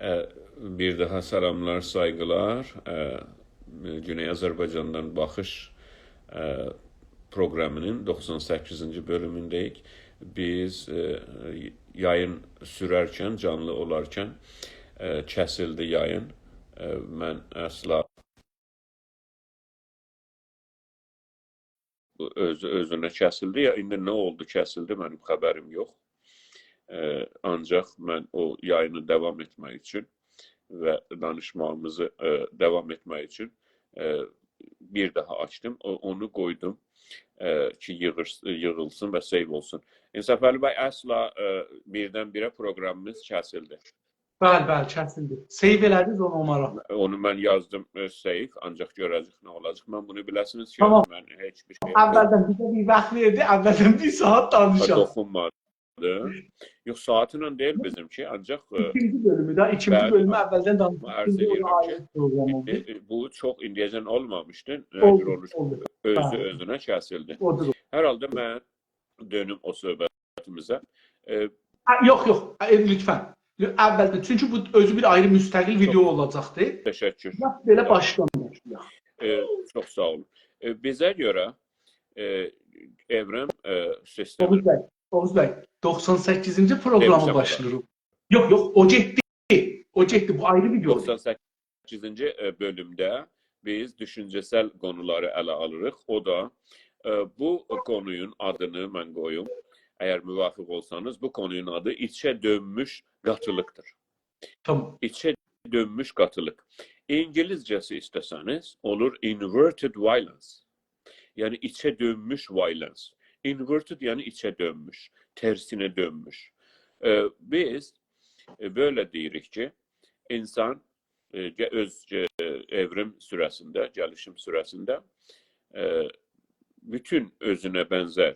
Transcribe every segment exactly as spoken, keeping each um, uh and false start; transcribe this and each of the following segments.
اه، بیر داها سلاملار، سایغیلار. اه، گونئی آذربایجاندان باخیش، اه، پروقرامی‌نین دوخسان سککیزینجی بؤلومونده‌ییک. بیز، اه، یایین سوررکن، جانلی اولارکن، اه، کسیلدی یایین. اه، من اصلا اؤزو اؤزونه کسیلدی. یا ایندی نه اولدو، کسیلدی، منیم خبریم یوخ. اه، آنجاق من او یایینی داوام ائتمک اوچون و دانیشماغیمیزی، اه، داوام ائتمک اوچون، اه، بیر داها آچدیم. او، اونو قویدوم، اه، کی، ییغیر-، ییغیلسین و save اولسون. انصافعلی بی، اصلا، اه، بیردن-بیره پروقرامیمیز کسیلدی. بلی، بلی، کسیلدی. Save ائله‌دینیز اونو اومارام. اونو من یازدیم، اه، save، آنجاق گؤره‌جه‌ییک نه اولاجاق. من بونو بیله‌سینیز کی، تامام. من هئچ بیر شئی اوّلدن بیزه بیر واخت وئردی، اوّلدن بیر ساعات ها، دانیشاق. توخونمادی. یوخ، ساعاتلا دئییل بیزیمکی، آنجاق، اه، ایکینجی بؤلومو ده، ایکینجی بلی، بؤلومو اوّلدن دانیشاق. من عرض ایکینجی اولدو ائدیرم کی، آیری پروقرام اولدو. اه، اه، بو چوخ ایندیه‌جن اولمامیشدی، اه، اولدو، بیر اولوش اولدو. اؤزو بلی. اؤزونه کسیلدی. اودور. هر حالدا من دؤنوم او صحبتیمیزه. اه، هه، یوخ، یوخ، اه، لطفاً. اوّلده، چونکی بو اؤزو بیر آیری مستقل چوخ ویدئو اولاجاقدی. تشکر. لاپ بئله، یوخ، باشدان باشلایاق. اه، چوخ ساغ اولون. اه، بیزه گؤره، اه، ائوریم، اه، سیستمی. اوغوز بی، اوغوز بی، دوخسان سککیزینجی پروقرامی دئمیشم اولار. باشلاییریق. یوخ، یوخ، او گئتدی. او گئتدی، بو آیری ویدئودور. دوخسان سککیزینجی، اه، بؤلومده بیز دوشونجه‌سل قونولاری اله آلیریق. او دا، اه، بو قونونون آدینی من قویوم، اگر موافق اولسانیز، بو قونونون آدی ایچه دؤنموش قاتیلیقدیر. تامام. ایچه دؤنموش قاتیلیق. اینگیلیسجه‌سی ایسته‌سه‌نیز، اولور inverted violence. یعنی ایچه دؤنموش violence. Inverted، یعنی ایچه دؤنموش، ترسینه دؤنموش. اه، بیز، اه، بئله دئییریک کی، اینسان، اه، گه-، اؤز، اه، ائوریم سوره‌سینده، گلیشیم سوره‌سینده، اه، بوتون اؤزونه بنزر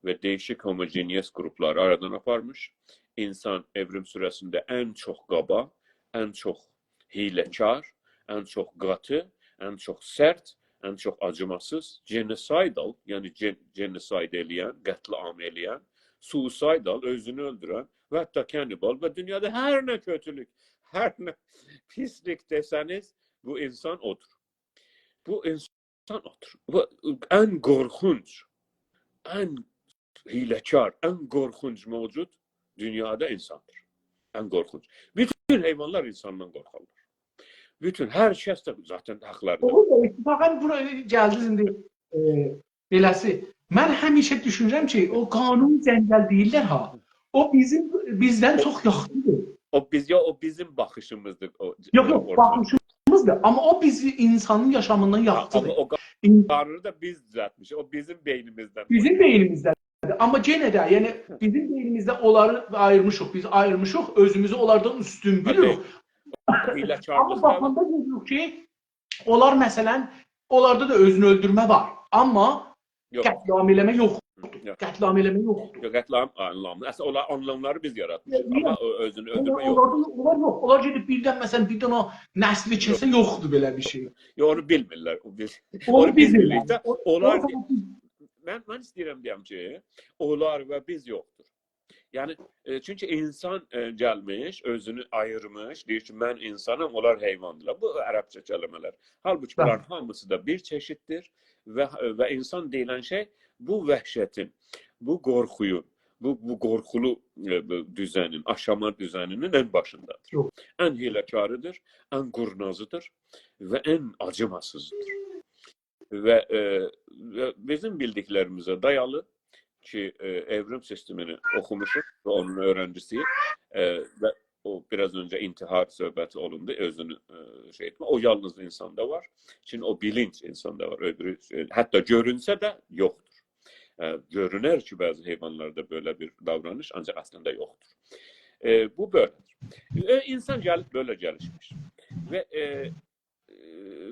و دییشیک homogeneous قروپلاری آرادان آپارمیش. اینسان ائوریم سوره‌سینده ان چوخ قابا، ان چوخ حیله‌کار، ان چوخ قاتی، ان چوخ سرت، ان چوخ آجیماسیز، genocidal، یعنی جن-، genocide ائله‌ین، قتل‌عام ائله‌ین، suicidal، اؤزونو اؤلدورن و حتی cannibal و دونیادا هر نه کؤتولوک، هر نه پیسلیک دئسه‌نیز، بو اینسان اودور. بو اینسان اودور. بو ان قورخونج، ان حیله‌کار، ان قورخونج موجود دونیادا اینساندیر. ان قورخونج. بوتون حیوانلار اینساندان قورخارلار. بوتون، هر کس ده ذاتاً حاقلاریدیر. دوغرو، اتفاقاً بورا گلدینیز ایندی، ائ، بئله‌سی. من همیشه دوشونورم کی، او قانون جنگل دئییرلر ها، او بیزیم، بیزدن چوخ یاخشیدیر. او بیز، یا، او بیزیم باخیشیمیزدیر، او، یوخ، یوخ، او باخیشیمیزدیر. آمما او بیزی اینسانین یاشامیندان، ها، یاخشیدیر. آمما او قا-، این- قانونو دا بیز دوزلتمیشیک. او بیزیم بئینیمیزدن. بیزیم بئینیمیزده‌دیر. آمما یئنه ده، یعنی، بیزیم بئینیمیزده اونلاری آییرمیشیق، بیز آییرمیشیق، اؤزوموزو اونلاردان اوستون بیلیریک. هادی، حیله‌کارلیقدان. آمما باخاندا گؤروروک کی، اونلار، مثلاً، اونلاردا دا اؤزونو اؤلدورمه وار. آمما یوخ. قتل‌عام ائله‌مه یوخدور. یوخ. قتل‌عام ائله‌مه یوخدور. یوخ، قتل‌عام آنلامی. اصلاً، اونلار آنلاملاری بیز یاراتمیشیق. نییه؟ آمما او اؤزونو اؤلدورمه یوخ. اونلاردا، اونلار یوخ. اونلار گئدیب بیردن، مثلاً، بیر دنه نسلی کئسه، یوخ. یوخدور بئله بیر شئی. یوخ، اونو بیلمیرلر. او بیز، اونو اونو بیز بیلمیریک بیلیریک. ده. اونلار، اونو بی-، من، من ایسته‌ییرم دئیم کی، اونلار و بیز یوخدور. یعنی، ائ، چونکی اینسان، ائ، گلمیش، اؤزونو آییرمیش، دئییر کی، «من اینسانام، اونلار حیواندیرلار.» بو عربجه کلمه‌لر. حالبوکی، بلی، بونلارین هامیسی دا بیر چئشیددیر و، و اینسان دئییلن شئی بو وحشتین، بو قورخویون، بو، بو قورخولو، ائ، بو دوزنین، آشاما دوزنینین ان باشیندادیر. یوخ. ان حیله‌کاریدیر، ان قورنازیدیر و ان آجیماسیزدیر. و، ائ، و بیزیم بیلدیکلریمیزه دایالی کی، ائ، ائوریم سیستمینی اوخوموشوق و اونون اؤیرنجیسی‌ییک. ائ، و او، بیر آز اؤنجه انتحار صحبتی اولوندو، اؤزونو، ائ، شئی ائتمه. او یالنیز اینساندا وار. چونکی او بیلینج اینساندا وار. اؤبورو، ائ، حتی گؤرونسه ده یوخدور. ائ، گؤرونر کی، بعضی حیوانلاردا بئله بیر داورانیش، آنجاق اصلینده یوخدور. ائ، بو بئله‌دیر. ائ، اینسان گلیب بئله گلیشمیش. و، ائ، ائ،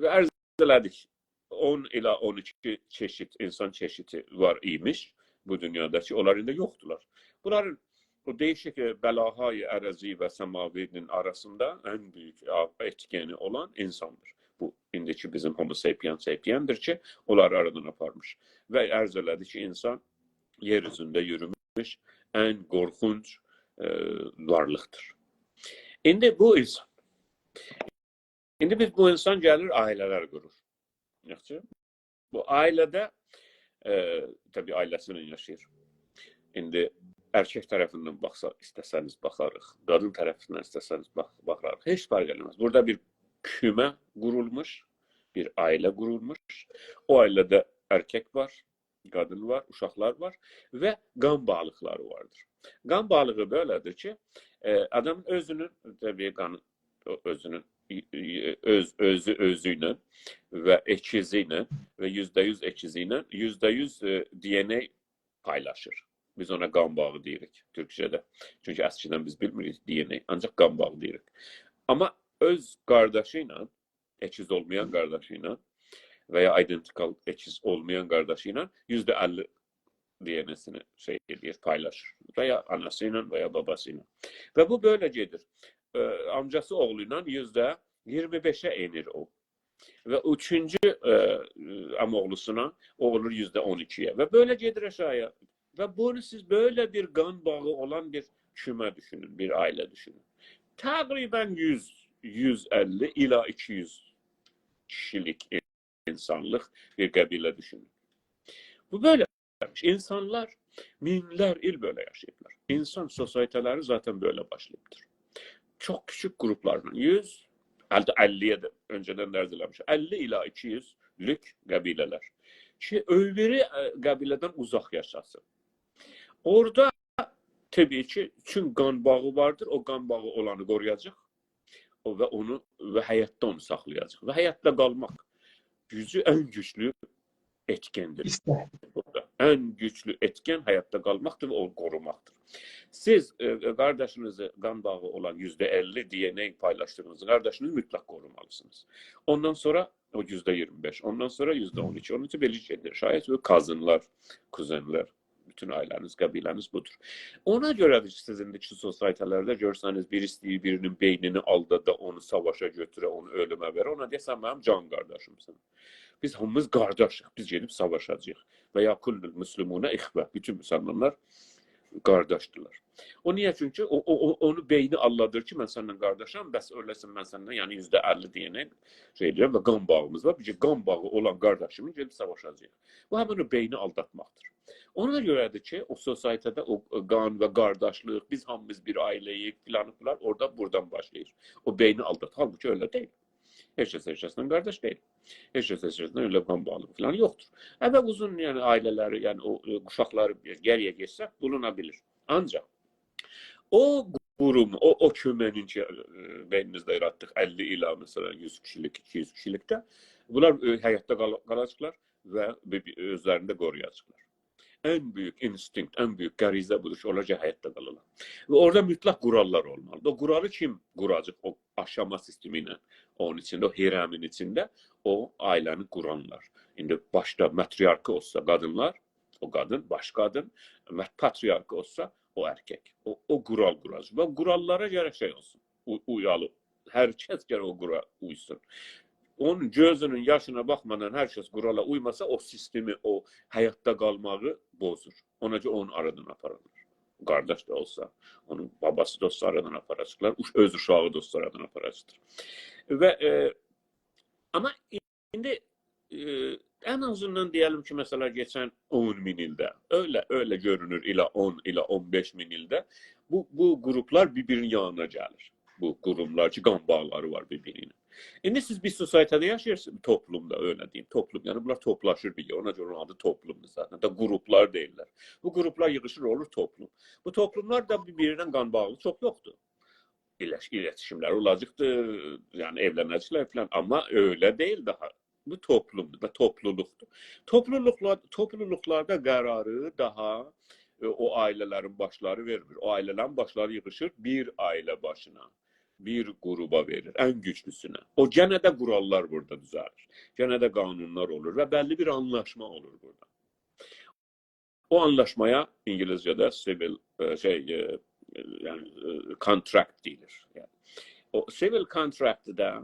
و عرض ائله‌دیک، اون ایله اون ایکی چئشید، اینسان چئشیدی وار ایمیش بو دونیادا کی، اونلار ایندی یوخدولار. بونلارین او دییشیک، ائ، بلاهای ارضی و سماوی‌نین آراسیندا ان بؤیوک، آ، ائتکینی اولان اینساندیر. بو، ایندیکی بیزیم هومو ساپین ساپیندیر کی، اونلاری آرادان آپارمیش. و عرض ائله‌دی کی، اینسان یئر اوزونده یوروموش ان قورخونج، ائ، وارلیقدیر. ایندی بو اینسان، ایندی بیز بو اینسان گلیر، عائله‌لر قورور. یاخشی؟ بو عائله‌ده، ائ، طبیعی عائله‌سی ایله یاشاییر. ایندی ارکک طرفیندن باخسا، ایسته‌سه‌نیز باخاریق، قادین طرفیندن ایسته‌سه‌نیز باخ-، باخاریق. هئچ فرق ائله‌مز. بورادا بیر کومه قورولموش، بیر عائله قورولموش. او عائله‌ده ارکک وار، قادین وار، اوشاقلار وار و قان باغلیقلاری واردیر. قان باغلیغی بئله‌دیر کی، ائ، آدام اؤزونون، طبیعی قانی، او اؤزونون، ای-، ای-، اؤز، اؤزو اؤزو ایله و اکیزی ایله و یوزده یوز اکیزی ایله یوزده یوز، ائ، دی ان ای پایلاشیر. بیز اونا قان باغی دئییریک تورکجه‌ده. چونکی اسکیدن بیز بیلمیریک دی ان ای، آنجاق قان باغی دئییریک. آمما اؤز قارداشی ایله، اکیز اولمایان قارداشی ایله و یا آیدنتیکال اکیز اولمایان قارداشی ایله یوزده اللی دی ان ای-سینی شئی ائدیر، پایلاشیر. و یا آناسی ایله، و یا باباسی ایله. و بو بئله گئدیر. ائ، آمجاسی اوغلو ایله یوزده اییرمی بئشه ائنیر او. و اوچونجو، ائ، عم‌اوغلوسونا او اولور یوزده اون ایکی‌یه. و بئله گئدیر آشاغی‌یا. و بونو سیز بئله بیر قان باغی اولان بیر کومه دوشونون، بیر عائله دوشونون. تقریباً یوز، یوز اللی الی ایکی یوز کیشیلیک اینسانلیق بیر قبیله دوشونون. بو بئله. اینسانلار مینلر ایل بئله یاشاییبلار. اینسان سوسایته‌لری ذاتاً بئله باشلاییبدیر. چوخ کیچیک قروپلارلا، یوز، اللی، اللی‌یه ده اؤنجه‌دن ده عرض ائله‌میشم. اللی الی ایکی یوزلوک قبیله‌لر. کی، او بیری، ائ، قبیله‌دن اوزاق یاشاسین. اورادا طبیعی کی، چون قان باغی واردیر، او قان باغی اولانی قورویاجاق. او و اونو، و حیاتدا اونو ساخلایاجاق. و حیاتدا قالماق گوجو ان گوجلو ائتکندیر. ایستک. بورادا ان گوجلو ائتکن حیاتدا قالماقدیر و اونو قوروماقدیر. سیز، ائ، قارداشینیزی، قان باغی اولان یوزده اللی دی ان ای پایلاشدیغینیز قارداشینیزی مطلق قورومالیسینیز. اوندان سونرا او یوزده اییرمی بئش، اوندان سونرا یوزده اون ایکی، اونون اوچون بئله گئدیر. شاید او کازینلار، کوزنلر، بوتون عائله‌نیز، قبیله‌نیز بودور. اونا گؤره‌دیر کی، سیز ایندیکی سوسایته‌لرده گؤرسه‌نیز، بیریسی دئییر، بیرینین بئینینی آلدادا، اونو ساواشا گؤتوره، اونو اؤلومه وئره، اونا دئیه: «سن منیم جان قارداشیمسان.» بیز هامیمیز قارداشیق، بیز گئدیب ساواشاجاغیق. «و یا کل المسلمون اخوة»، بوتون مسلمانلار قارداشدیلار. او نییه؟ چونکی او، او، او، اونو بئینی آللادیر کی، «من سنینن قارداشام، بس اؤله‌سن من سنینن، یعنی یوزده اللی دئینن شئی ائدیرم و قان باغیمیز وار. بیر قان باغی اولان قارداشیمین گئدیب ساواشاجاغیق.» بو همین او بئینی آلداتماقدیر. اونا گؤره‌دیر کی، او سوسایتی‌ده او قان و قارداشلیق، بیز هامیمیز بیر عائله‌ییک، فلان، فلان، اورادا، بورادان باشلاییر. او بئینی آلدات. حالبوکی ائله دئییل. هئچ کس هئچ کسله قارداش دئییل. هئچ کس هئچ کسله ائله قان باغلیلیغی فلان یوخدور. اول اوزون، یعنی عائله‌لری، یعنی او، ائ، اوشاقلاری گئری‌یه گئتسک، بولونا بیلیر. آنجاق او قوروم، او، او کومه‌نین کی، ائ، بئینیمیزده یاراتدیق اللی الی، مثلا، یوز کیشیلیک، ایکی یوز کیشیلیکده، بونلار، ائ، حیاتدا قال-، قالاجاقلار و بیر، بیر اؤزلرینی ده قورویاجاقلار. ان بؤیوک اینستینکت، ان بؤیوک غریزه بودور کی، اونلار گرک حیاتدا قالالار. و اورادا مطلق قوراللار اولمالیدیر. او قورالی کیم قوراجاق؟ او آشاما سیستمی ایله، اونون ایچینده، او هرمین ایچینده او عائله‌نی قورانلار. ایندی باشدا ماتریارکی اولسا قادینلار، او قادین، باش قادین، مات-، پاتریارکی اولسا او ارکک. او، او قورال قوراجاق. و قوراللارا گرک شئی اولسون، او-، اویالی. هر کس گرک او قورالا اویسون. اونون گؤزونون یاشینا باخمادان هر کس قورالا اویماسا، او سیستمی، او حیاتدا قالماغی پوزور. اونا گؤره اونو آرادان آپاریرلار. قارداش دا اولسا، اونون باباسی دا اولسا آرادان آپاراجاقلار، اوش-، اؤز اوشاغی دا اولسا آرادان آپاراجاقدیر. و، ائ، آمما ایندی، ائ، ان آزیندان دئیه‌لیم کی، مثلا، کئچن اون مین ایلده، ائله، ائله گؤرونور، الی اون، الی اون بئش مین ایلده بو، بو قروپلار بیر-بیرینین یانینا گلیر. بو قوروملار کی، قان باغلاری وار بیر-بیری ایله. ایندی سیز بیر سوسایتی‌ده یاشاییرسینیز، توپلومدا، ائله دئییم، توپلوم، یعنی بونلار توپلاشیر بیر یئره، اونا گؤره اونون آدی توپلومدور ذاتاً. دا قروپلار دئییرلر. بو قروپلار ییغیشیر، اولور توپلوم. بو توپلوملار دا بیر-بیرینن قان باغلی چوخ یوخدور. ایلش-، ایلتیشیملر اولاجاقدیر، یعنی ائولنه‌جکلر فلان. آمما ائله دئییل داها. بو توپلومدور و توپلولوقدور. توپلولوقلار، توپلولوقلاردا قراری داها، ائ، او عائله‌لرین باشلاری وئرمیر. او عائله‌لرین باشلاری ییغیشیر بیر عائله باشینا، بیر قروپا وئریر، ان گوجلوسونه. او گئنه ده قوراللار بورادا دوزه‌لیر. گئنه ده قانونلار اولور و بللی بیر آنلاشما اولور بورادا. او آنلاشمایا اینگیلیسجه‌ده civil، ائ، شئی، ائ، یعنی، ائ، contract دئییلیر. یعنی، او civil contract-ده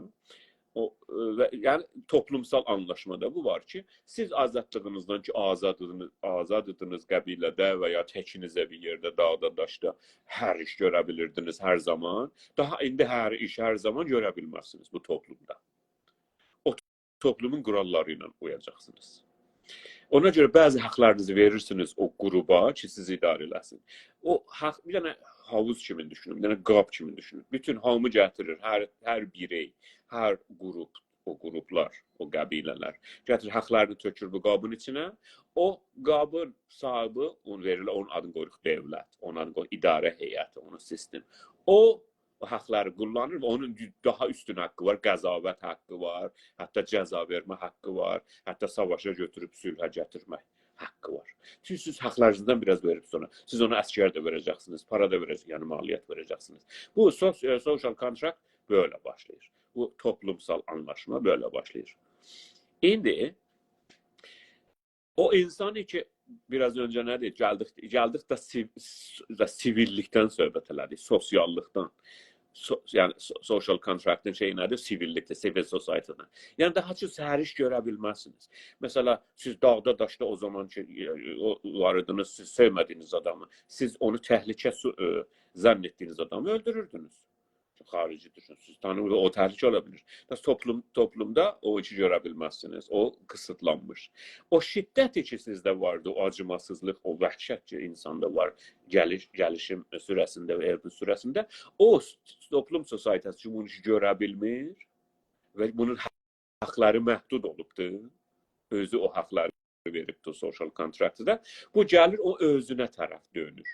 او، ائ، و، یعنی، توپلومسال آنلاشمادا بو وار کی، سیز آزادلیغینیزدان کی، آزادینیز، آزادیدینیز قبیله‌ده و یا تکینیزه بیر یئرده، داغدا، داشدا هر ایش گؤره بیلیردینیز هر زامان. داها ایندی هر ایش هر زامان گؤره بیلمزسینیز بو توپلومدا. او توپلومون قوراللاری ایله اویاجاقسینیز. اونا گؤره بعضی حاقلارینیزی وئریرسینیز او قروپا کی، سیزی اداره ائله‌سین. او حاق، بیر دنه حاووز کیمی دوشونون، بیر دنه قاب کیمی دوشونون. بوتون هامی گتیریر، هر، هر بیرئی، هر قروپ، او قروپلار، او قبیله‌لر گتیریر، حاقلارینی تؤکور بو قابین ایچینه. او قابین صاحیبی، اونو وئریرلر، اونون آدینی قویوروق دؤولت، اونون آدینی قویوروق اداره هیئتی، اونون سیستم. او، او حاقلاری قوللانیر و اونون داها اوستون حاققی وار، قضاوت حاققی وار، حتی جزا وئرمه حاققی وار، حتی ساواشا گؤتوروب صلحه گتیرمک حاققی وار. سیز، سیز حاقلارینیزدان بیر آز وئریب سونرا، سیز اونا عسگر ده وئره‌جکسینیز، پارا دا وئره‌جک، یعنی مالیات وئره‌جکسینیز. بو سوس-، ائ، social contract بئله باشلاییر. بو توپلومسال آنلاشما بئله باشلاییر. ایندی او اینسانی کی، بیر آز اؤنجه نه دئدیک؟ گلدیک، گلدیک ده سیو-، دا سیویللیکدن صحبت ائله‌دیک، سوسیاللیقدان. سو-، یعنی سو-، social contract-ین شئیی نه‌دیر؟ سیویللیکدیر، civil society-دن. یعنی داها چوخ هر ایش گؤره بیلمزسینیز. مثلا، سیز داغدا، داشدا او زامان کی، او، وار ایدینیز، سیز سئومه‌دیگینیز آدامی، سیز اونو تهلکه سو-، ائ، ظن ائتدیگینیز آدامی اؤلدوروردونوز. خارجی دوشون، سیز تانیمیرسینیز، او تهلکه اولا بیلیر. بس توپلوم، توپلومدا او ایشی گؤره بیلمزسینیز. او قیسیتلانمیش. او شدت کی سیزده واردی، او آجیماسیزلیق، او وحشت کی اینساندا وار، گلیش، گلیشیم سوره‌سینده و ائولیم سوره‌سینده، او س-، توپلوم society-سی کی بونو گؤره بیلمیر و بونون حاقلاری محدود اولوبدور. اؤزو او حاقلاری وئریبدیر social contract-ده. بو گلیر، او اؤزونه طرف دؤنور.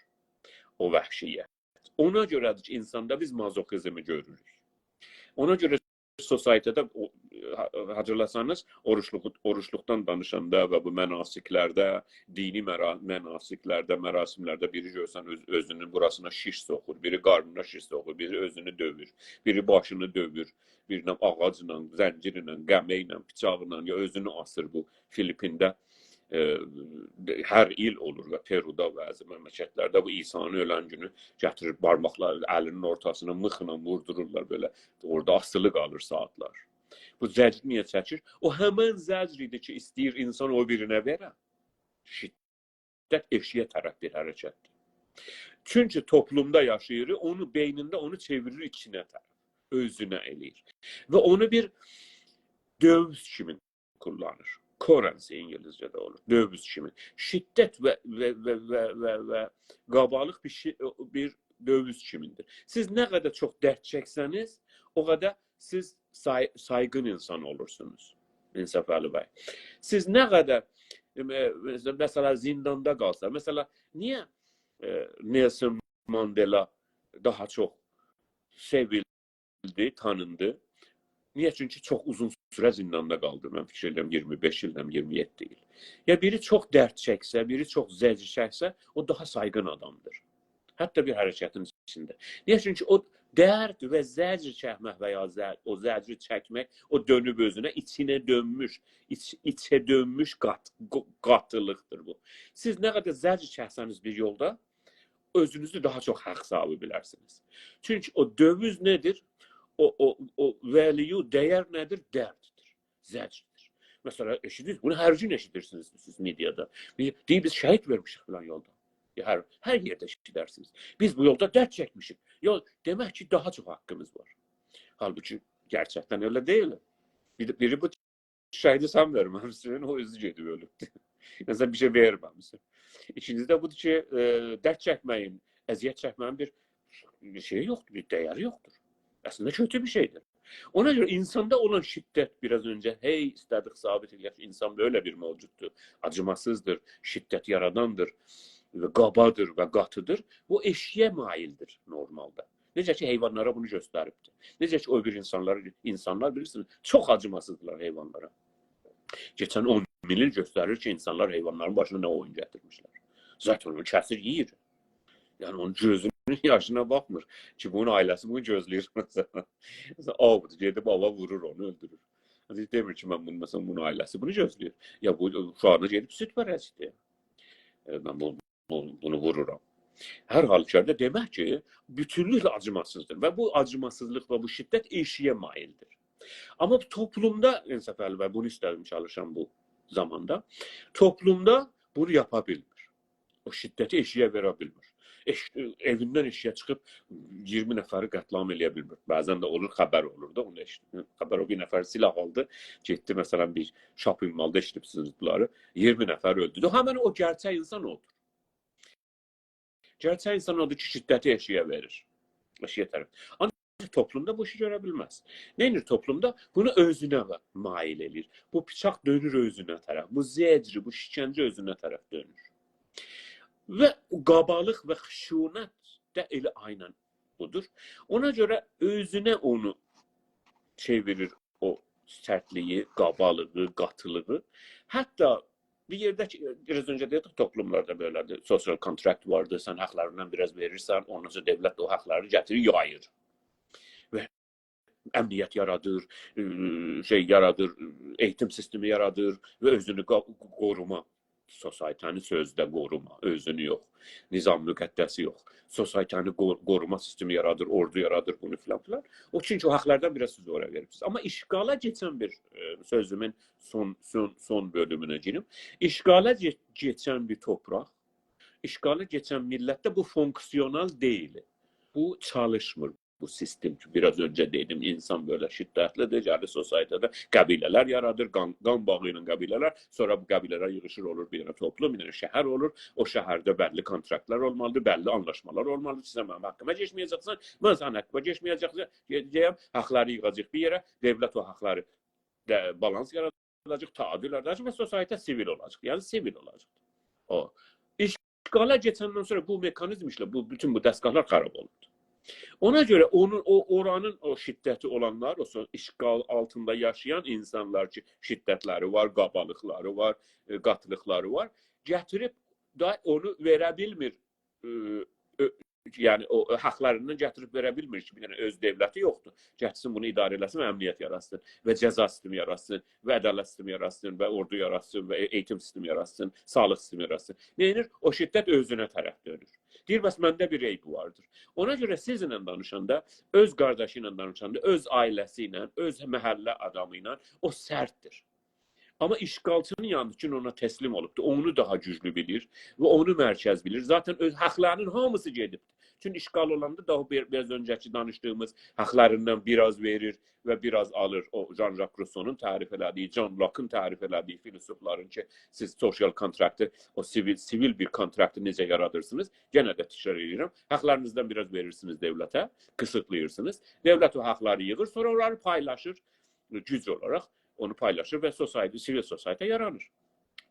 او وحشیت. اونا گؤره‌دیر کی، اینساندا بیز مازوخیزمی گؤروروک. اونا گؤره society-ده او، ها-، خاطیرلاسانیز، اوروجلوق-، اوروجلوقدان دانیشاندا و بو مناسک‌لرده، دینی مرا-، مناسک‌لرده، مراسم‌لرده بیری گؤرسن اؤز-، اؤزونون بوراسینا شیش سوخور، بیری قارنینا شیش سوخور، بیری اؤزونو دؤیور، بیری باشینی دؤیور، بیرینه آغاجلا، زنجیرله، قمه ایله، بیچاقلا، یا اؤزونو آسیر بو فیلیپینده. ائ، هر ایل اولور و پرودا و بعضی مملکت‌لرده بو عیسی‌نین اؤلن گونو گتیریر بارماقلار، الینین اورتاسینا میخلا ووردورورلار بئله. اورادا آسیلی قالیر ساعاتلار. بو زجر نییه چکیر؟ او همین زجر ایدی کی، ایسته‌ییر اینسان او بیرینه وئره. شدت ائشیگه طرف بیر حرکتدیر. چونکی توپلومدا یاشاییر، اونو بئینینده اونو چئویریر ایچینه طرف. اؤزونه ائله‌ییر. و اونو بیر دؤویز کیمی قوللانیر. Currency اینگیلیسجه‌ده اولور. دؤویز کیمی. شدت و، و، و، و، و، و قابالیق بیر شئی، بیر دؤویز کیمیندیر. سیز نه قدر چوخ درد چکسه‌نیز، او قدر سیز سای-، سایغین اینسان اولورسونوز. انصافعلی بی. سیز نه قدر، ائ، مثلا، مثلا، زینداندا قالسا، مثلا، نییه، ائ، نلسون ماندلا داها چوخ سئویلدی، تانیندی؟ نییه؟ چونکی چوخ اوزون سوره زینداندا قالدی. من فیکیر ائدیرم، اییرمی بئش ایل، اییرمی یئددی ایل. یا بیری چوخ درد چکسه، بیری چوخ زجر چکسه، او داها سایغین آدامدیر. حتی بیر حرکتین ایچینده. نییه؟ چونکی او درد و زجر چکمک و یا زج-، او زجری چکمک، او دؤنوب اؤزونه، ایچینه دؤنموش، ایچ-، ایچه دؤنموش قات-، قو-، قاتیلیقدیر بو. سیز نه قدر زجر چکسه‌نیز بیر یولدا، اؤزونوزو داها چوخ حاق صاحیبی بیلرسینیز. چونکی او دؤویز نه‌دیر؟ او، او، او value، دَیَر نه‌دیر؟ درددیر، زجردیر. مثلا، ائشیدیرسینیز، بونو هر گون ائشیدیرسینیز سیز مئدیادا. بیر، دئییر، «بیز شهید وئرمیشیک فلان یولدا.» یا، هر، هر یئرده ائشیدرسینیز. «بیز بو یولدا درد چکمیشیک.» یا، دئمک کی، داها چوخ حاققیمیز وار. حالبوکی گرچکدن ائله دئییل. بیری، بیری بو شهیدی سن وئرمه‌میسن، او اؤزو گئدیب اؤلوبدور. یعنی سن بیر شئی وئرمه‌میسن. ایکینجیسی ده بودور کی، ائ، درد چکمه‌یین، اذیت چکمه‌یین بیر، بیر شئیی یوخدور، بیر دَیَری یوخدور. اصلینده کؤتو بیر شئیدیر. اونا گؤره اینساندا اولان شدت، بیر آز اؤنجه، هئی، ایسته‌دیک ثابت ائله‌یک کی، اینسان بئله بیر موجوددور، آجیماسیزدیر، شدت یاراداندیر، و قابادیر و قاتیدیر. بو ائشیگه مایلدیر نورمالدا. نئجه کی، حیوانلارا بونو گؤستریبدیر. نئجه کی، او بیر اینسانلار، اینسانلار، بیلیرسینیز، چوخ آجیماسیزدیلار حیوانلارا. کئچن اون مین ایل گؤستریر کی، اینسانلار حیوانلارین باشینا نه اویون گتیرمیشلر. ذاتاً اونو کسیر، یئییر. یعنی، اونون گؤزونون یاشینا باخمیر کی، بونون عائله‌سی بونو گؤزله‌ییر. مثلا، مثلا، آودور، گئدیب آوا وورور، اونو اؤلدورور. دئمیر کی، من بونو، مثلا، بونون عائله‌سی بونو گؤزله‌ییر. یا بو اوشاغینا گئدیب سود وئره‌جکدیر. ائ، من بو بو-، بونو وورورام. هر حالوکاردا دئمک کی، بوتونلوکله آجیماسیزدیر و بو آجیماسیزلیق و بو شدت ائشیگه مایلدیر. آمما توپلومدا، انصافعلی بی، بونو ایسته‌دیم، چالیشام بو زاماندا. توپلومدا بونو یاپا بیلمیر. او شدتی ائشییه وئره بیلمیر. ائش-، ائویندن ائشییه چیخیب اییرمی نفری قتل‌عام ائله‌یه بیلمیر. بعضا ده اولور، خبر اولور دا، اونو ائشیت-، خبر او بیر نفر سلاح آلدی، گئتدی، مثلا، بیر شاپینگ مالدا ائشیدیبسینیز بونلاری. اییرمی نفر اؤلدو. همین او گئرچک اینسان اودور. گئرچک اینسان اودور کی، شدتی ائشییه وئریر. ائشییه طرف. آنجاق توپلومدا بو ایشی گؤره بیلمز. نه ائدیر توپلومدا؟ بونو اؤزونه مایل ائله‌ییر. بو بیچاق دؤنور اؤزونه طرف. بو زجر، بو شکنجه اؤزونه طرف دؤنور. و قابالیق و خشونت ده ائله عیناً بودور. اونا گؤره اؤزونه اونو چئویریر، او سرتلیگی، قابالیغی، قاتیلیغی. حتی بیر یئرده کی، بیر آز اؤنجه دئدیک، توپلوملاردا بئله‌دیر. Social contract واردیر، سن حاقلاریندان بیر آز وئریرسن، اوندان سونرا دؤولت ده او حاقلاری گتیریر، یاییر. و امنیت یارادیر، ائ، شئی یارادیر، ائییتیم سیستمی یارادیر و اؤزونو قا-، قوروما. Society-نی سؤزده قوروما، اؤزونو یوخ. نظام مقدسی یوخ. Society-نی قو-، قوروما سیستمی یارادیر، اوردو یارادیر، بونو فلان فلان. او، چونکی او حاقلاردان بیر آز سیز اورا وئریبسینیز. آمما اشغالا کئچن بیر، ائ، سؤزومون سون، سون، سون بؤلومونه گیریم. اشغالا کئ-، کئچن بیر توپراق، اشغالا کئچن میللتده بو فونکسیونال دئییل. بو چالیشمیر، بو سیستم کی، بیر آز اؤنجه دئدیم، اینسان بئله شدتلیدیر، گلیر society-ده قبیله‌لر یارادیر، قان، قان باغی ایله قبیله‌لر، سونرا بو قبیله‌لر ییغیشیر، اولور بیر دنه توپلوم، بیر دنه شهر اولور، او شهرده بللی کونتراکتلار اولمالیدیر، بللی آنلاشمالار اولمالیدیر، سن منیم حاققیما کئچمه‌یه‌جکسن، من سنین حاققینا کئچمه‌یه‌جکسن، گئ-، گئده‌جه‌یم، حاقلاری ییغاجاق بیر یئره، دؤولت او حاقلاری ده بالانس یاراداجاق، تعادل یاراداجاق و society سیویل اولاجاق، یعنی سیویل اولاجاق. او، اشغالا کئچندن سونرا بو مکانیزم ایشله، بو، بوتون بو دستگاهلار خراب اولوبدور. اونا گؤره اونون، او، اورانین او شدتی اولانلار، او سو-، اشغال آلتیندا یاشایان اینسانلار کی، شدتلری وار، قابالیقلاری وار، ائ، قاتیلیقلاری وار، گتیریب دا اونو وئره بیلمیر، ائ، اؤ-، یعنی او، او حاقلاریندان گتیریب وئره بیلمیر کی، بیر دنه اؤز دؤولتی یوخدور. گتیرسین بونو اداره ائله‌سین و امنیت یاراتسین و جزا سیستمی یاراتسین و عدالت سیستمی یاراتسین و اوردو یاراتسین و ائ-، ائییتیم سیستمی یاراتسین، ساغلیق سیستمی یاراتسین. نه ائدیر؟ او شدت اؤزونه طرف دؤنور. دئییر، «بس منده بیر عیب واردیر.» اونا گؤره سیزینله دانیشاندا، اؤز قارداشی ایله دانیشاندا، اؤز عائله‌سی ایله، اؤز محله آدامی ایله او سرتدیر. آمما اشغالچی‌نین یانی اوچون اونا تسلیم اولوبدور. اونو داها گوجلو بیلیر و اونو مرکز بیلیر. ذاتاً اؤز حاقلارینین هامیسی گئدیبدیر. چونکی اشغال اولاندا داها بیر، بیر آز اؤنجه‌کی دانیشدیغیمیز حاقلاریندان بیر آز وئریر و بیر آز آلیر. او، ژان ژاک روسونون تعریف ائله‌دیگی، جان لاکین تعریف ائله‌دیگی فیلسوفلارین کی، سیز social contract-ی، او سیویل، سیویل بیر کونتراکتی نئجه یارادیرسینیز؟ یئنه ده تکرار ائدیرم. حاقلارینیزدان بیر آز وئریرسینیز دؤولته، قیسیتلاییرسینیز. دؤولت او حاقلاری ییغیر، سونرا اونلاری پایلاشیر. گوج اولاراق اونو پایلاشیر و society، سیویل society یارانیر.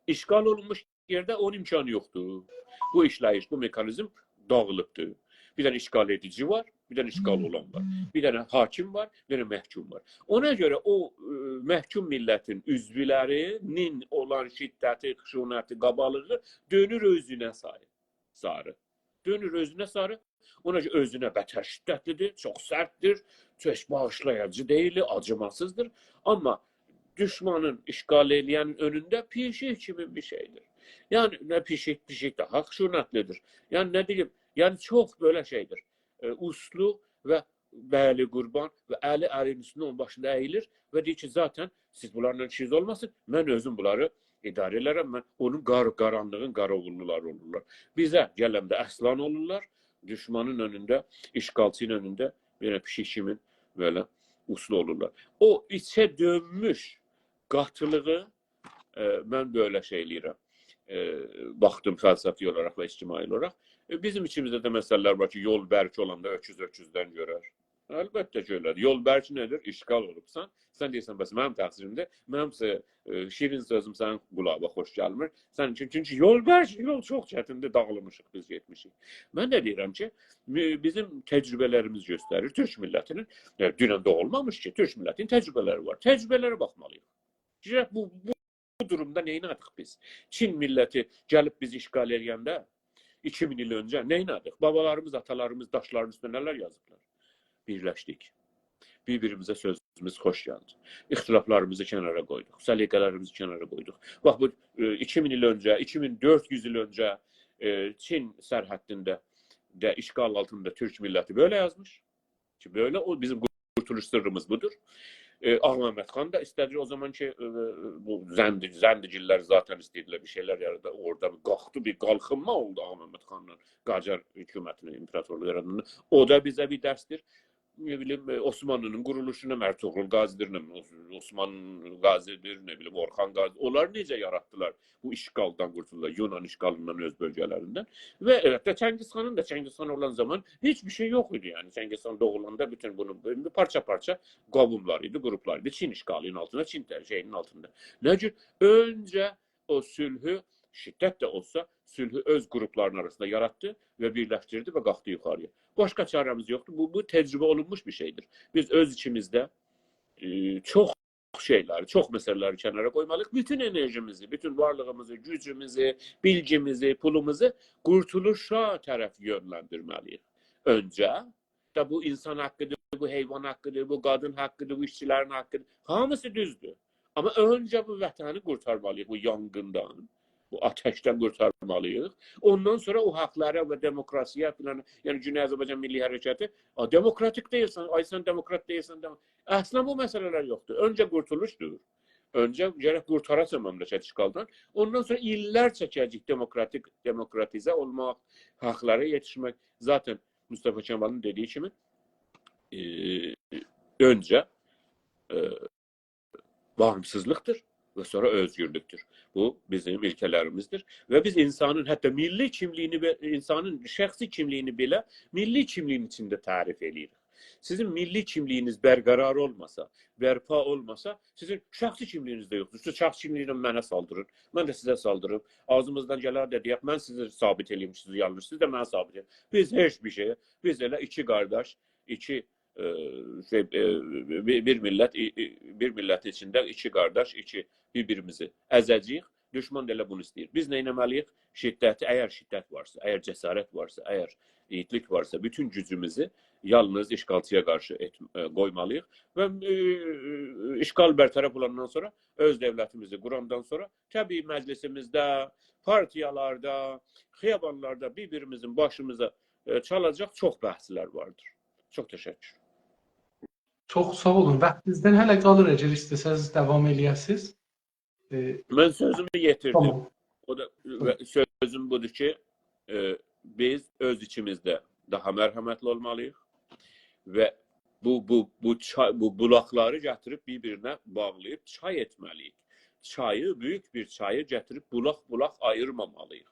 اشغال اولونموش یئرده اونون امکانی یوخدور. بو ایشله‌ییش، بو مکانیزم داغیلیبدیر. بیر دنه اشغال ائدیجی وار، بیر دنه اشغال اولان وار. بیر دنه حاکم وار، بیر دنه محکوم وار. اونا گؤره او، ائ، محکوم میللتین عضولری‌نین اولان شدتی، خشونتی، قابالیغی دؤنور اؤزونه ساری، ساری. دؤنور اؤزونه ساری. اونا گؤره اؤزونه بتر شدتلیدیر، چوخ سرتدیر، چوخ باغیشلاییجی دئییل، آجیماسیزدیر. آمما دوشمانین، اشغال ائله‌ینین اؤنونده پیشیک کیمی بیر شئیدیر. یعنی، نه پیشیک، پیشیک داها خشونتلیدیر. یعنی، نه دئییم، یعنی، چوخ بئله شئیدیر. ائ، اوسلو و بلی قوربان و الی ارین اوستونده اونون باشیندا اییلیر و دئییر کی، ذاتاً سیز بونلارلا ایشینیز اولماسین، من اؤزوم بونلاری اداره ائلرم، من اونون قار-، قارانلیغین قاراووللولاری اولورلار. بیزه گلنده اصلان اولورلار، دوشمانین اؤنونده، اشغالچی‌نین اؤنونده بئله پیشیک کیمی بئله اوسلو اولورلار. او ایچه دؤنموش قاتیلیغی، ائ، من بئله شئی ائله‌ییرم. ائ، باخدیم فلسفی اولاراق و اجتماعی اولاراق. ائ، بیزیم ایچیمیزده ده مثل‌لر وار کی، یول برک اولاندا اؤکوز اؤکوزدن گؤرر. البته کی، ائله‌دیر. یول برک نه‌دیر؟ اشغال اولوبسان. سن دئییرسن، «بس منیم تقصیریمدیر. منیم سه-، ائ، شیرین سؤزوم سنین قولاغینا خوش گلمیر.» سن اوچون، چونکی یول برک، یول چوخ چتیندیر، داغیلمیشیق، بیز گئتمیشیک. من ده دئییرم کی، می-، بیزیم تجربه‌لریمیز گؤستریر، تورک میللتی‌نین، ائ، دونن دوغولمامیش کی، تورک میللتی‌نین تجربه‌لری وار. تجربه‌لره باخمالی‌ییق. گرک بو، بو، بو دورومدا نئینه‌دیک بیز؟ چین میللتی گلیب بیزی اشغال ائله‌ینده ایکی مین ایل اؤنجه نئینه‌دیک؟ بابالاریمیز، آتالاریمیز داشلارین اوستونه نه‌لر یازیبلار؟ بیرلشدیک. بیر-بیریمیزه سؤزوموز خوش گلدی. اختلافلاریمیزی کنارا قویدوق، سلیقه‌لریمیزی کنارا قویدوق. باخ، بو، ائ، ایکی مین ایل اؤنجه، ایکی مین دؤرد یوز ایل اؤنجه، ائ، چین سرحدینده ده اشغال آلتیندا تورک میللتی بئله یازمیش. کی، بئله او بیزیم قورتولوش سیرریمیز بودور. ائ، آغا محمد خان دا ایسته‌دی او زامان کی، ائ، بو زند، زندگیللر ذاتاً ایسته‌ییردیلر بیر شئیلر یارادا. اورادا بیر قالخدی، بیر قالخینما اولدو آغا محمد خانلا قاجار حکومتینی، ایمپراتورلوغو یاراداندا. او دا بیزه بیر درسدیر. نه بیلیم، ائ، عثمانلی‌نین قورولوشونا ارطغرل قاضی‌دیر، نه بیلیم، عثمان قاضی‌دیر، نه بیلیم، اورخان قاضی. اونلار نئجه یاراتدیلار بو اشغالدان قورتولدولار، یونان اشغالیندان اؤز بؤلگه‌لریندن. و البته چنگیز خانین دا، چنگیز خان اولان زامان هئچ بیر شئی یوخ ایدی. یعنی چنگیز خان دوغولاندا بوتون بونو پارچا-پارچا قوملار ایدی، گروپلار ایدی. چین اشغالی‌نین آلتیندا، چین تر-، شئیی‌نین آلتیندا. نه جور؟ اؤنجه او صلحو، شدت ده اولسا، صلحو اؤز گروپلاری‌نین آراسیندا یاراتدی و بیرلشدیردی و قالخدی یوخاری‌یا. باشقا چاره‌میز یوخدور. بو، بو تجربه اولونموش بیر شئیدیر. بیز اؤز ایچیمیزده، ائ، چوخ شئیلری، چوخ مسئله‌لری کنارا قویمالی‌ییق. بوتون انرژیمیزی، بوتون وارلیغیمیزی، گوجوموزو، بیلگیمیزی، پولوموزو قورتولوشا طرف یؤنلندیرمه‌لی‌ییک. اؤنجه ده بو اینسان حاققی‌دیر، بو حیوان حاققی‌دیر، بو قادین حاققی‌دیر، بو ایشچیلرین حاققی‌دیر. هامیسی دوزدور. آمما اؤنجه بو وطنی قورتارمالی‌ییق بو یانغیندان، بو آتشدن قورتارمالی‌ییق. اوندان سونرا او حاقلارا و دموکراسی‌یه فلان، یعنی گونئی آذربایجان میللی حرکتی، «آ، دموکراتیک دئییلسن، آی سن دموکرات دئییلسن.» دمو-، اصلاً بو مسئله‌لر یوخدور. اؤنجه قورتولوشدور. اؤنجه گرک قورتاراسان مملکتی اشغالدان. اوندان سونرا ایللر چکه‌جک دموکراتیک، دموکراتیزه اولماق، حاقلارا یئتیشمک. ذاتاً مصطفی کمالین دئدیگی کیمی، ائ، اؤنجه، ائ، باغیمسیزلیقدیر و سونرا اؤزگورلوکدور. بو بیزیم ایلکه‌لریمیزدیر و بیز اینسانین حتی میللی کیملیگینی و اینسانین شخصی کیملیگینی بئله میللی کیملیگین ایچینده تعریف ائله‌ییریک. سیزین میللی کیملیگینیز برقرار اولماسا، برپا اولماسا، سیزین شخصی کیملیگینیز ده یوخدور. سیز شخصی کیملیگینن منه سالدیرین، من ده سیزه سالدیریم. آغزیمیزدان گلر ده دئیک، من سیزی ثابت ائله‌ییم، سیز یانلیش، سیز ده منه ثابت ائدین. بیز هئچ بیر شئیه، بیز ائله ایکی قارداش، ایکی، ائ، شئی، ائ، بیر، بیر میللت، ای-، ای-، بیر میللتین ایچینده ایکی قارداش، ایکی بیر-بیریمیزی ازه‌جه‌ییک. دوشمان دا ائله بونو ایسته‌ییر. بیز نه ائتمه‌لی‌ییک؟ شدتی، اگر شدت وارسا، اگر جسارت وارسا، اگر ایگیدلیک وارسا، بوتون گوجوموزو یالنیز اشغالچی‌یا قارشی ائت-، ائ، قویمالی‌ییق. و، ائ، اشغال برطرف اولاندان سونرا، اؤز دؤولتیمیزی قوراندان سونرا، طبیعی مجلسیمیزده، پارتیالاردا، خیابانلاردا بیر-بیریمیزین باشیمیزا، ائ، چالاجاق چوخ بحثلر واردیر. چوخ تشکر. چوخ ساغ اولون. واختینیزدان هله قالیر، اگر ایسته‌سز داوام ائله‌یه‌سیز. ائ، من سؤزومو یئتیردیم. تامام. او دا، و سؤزوم بودور کی، ائ، بیز اؤز ایچیمیزده داها مرحمتلی اولمالی‌ییق و بو، بو، بو چای، بو بولاقلاری گتیریب بیر-بیرینه باغلاییب چای ائتمه‌لی‌ییک. چایی، بؤیوک بیر چایی گتیریب بولاق-بولاق آییرمامالی‌ییق.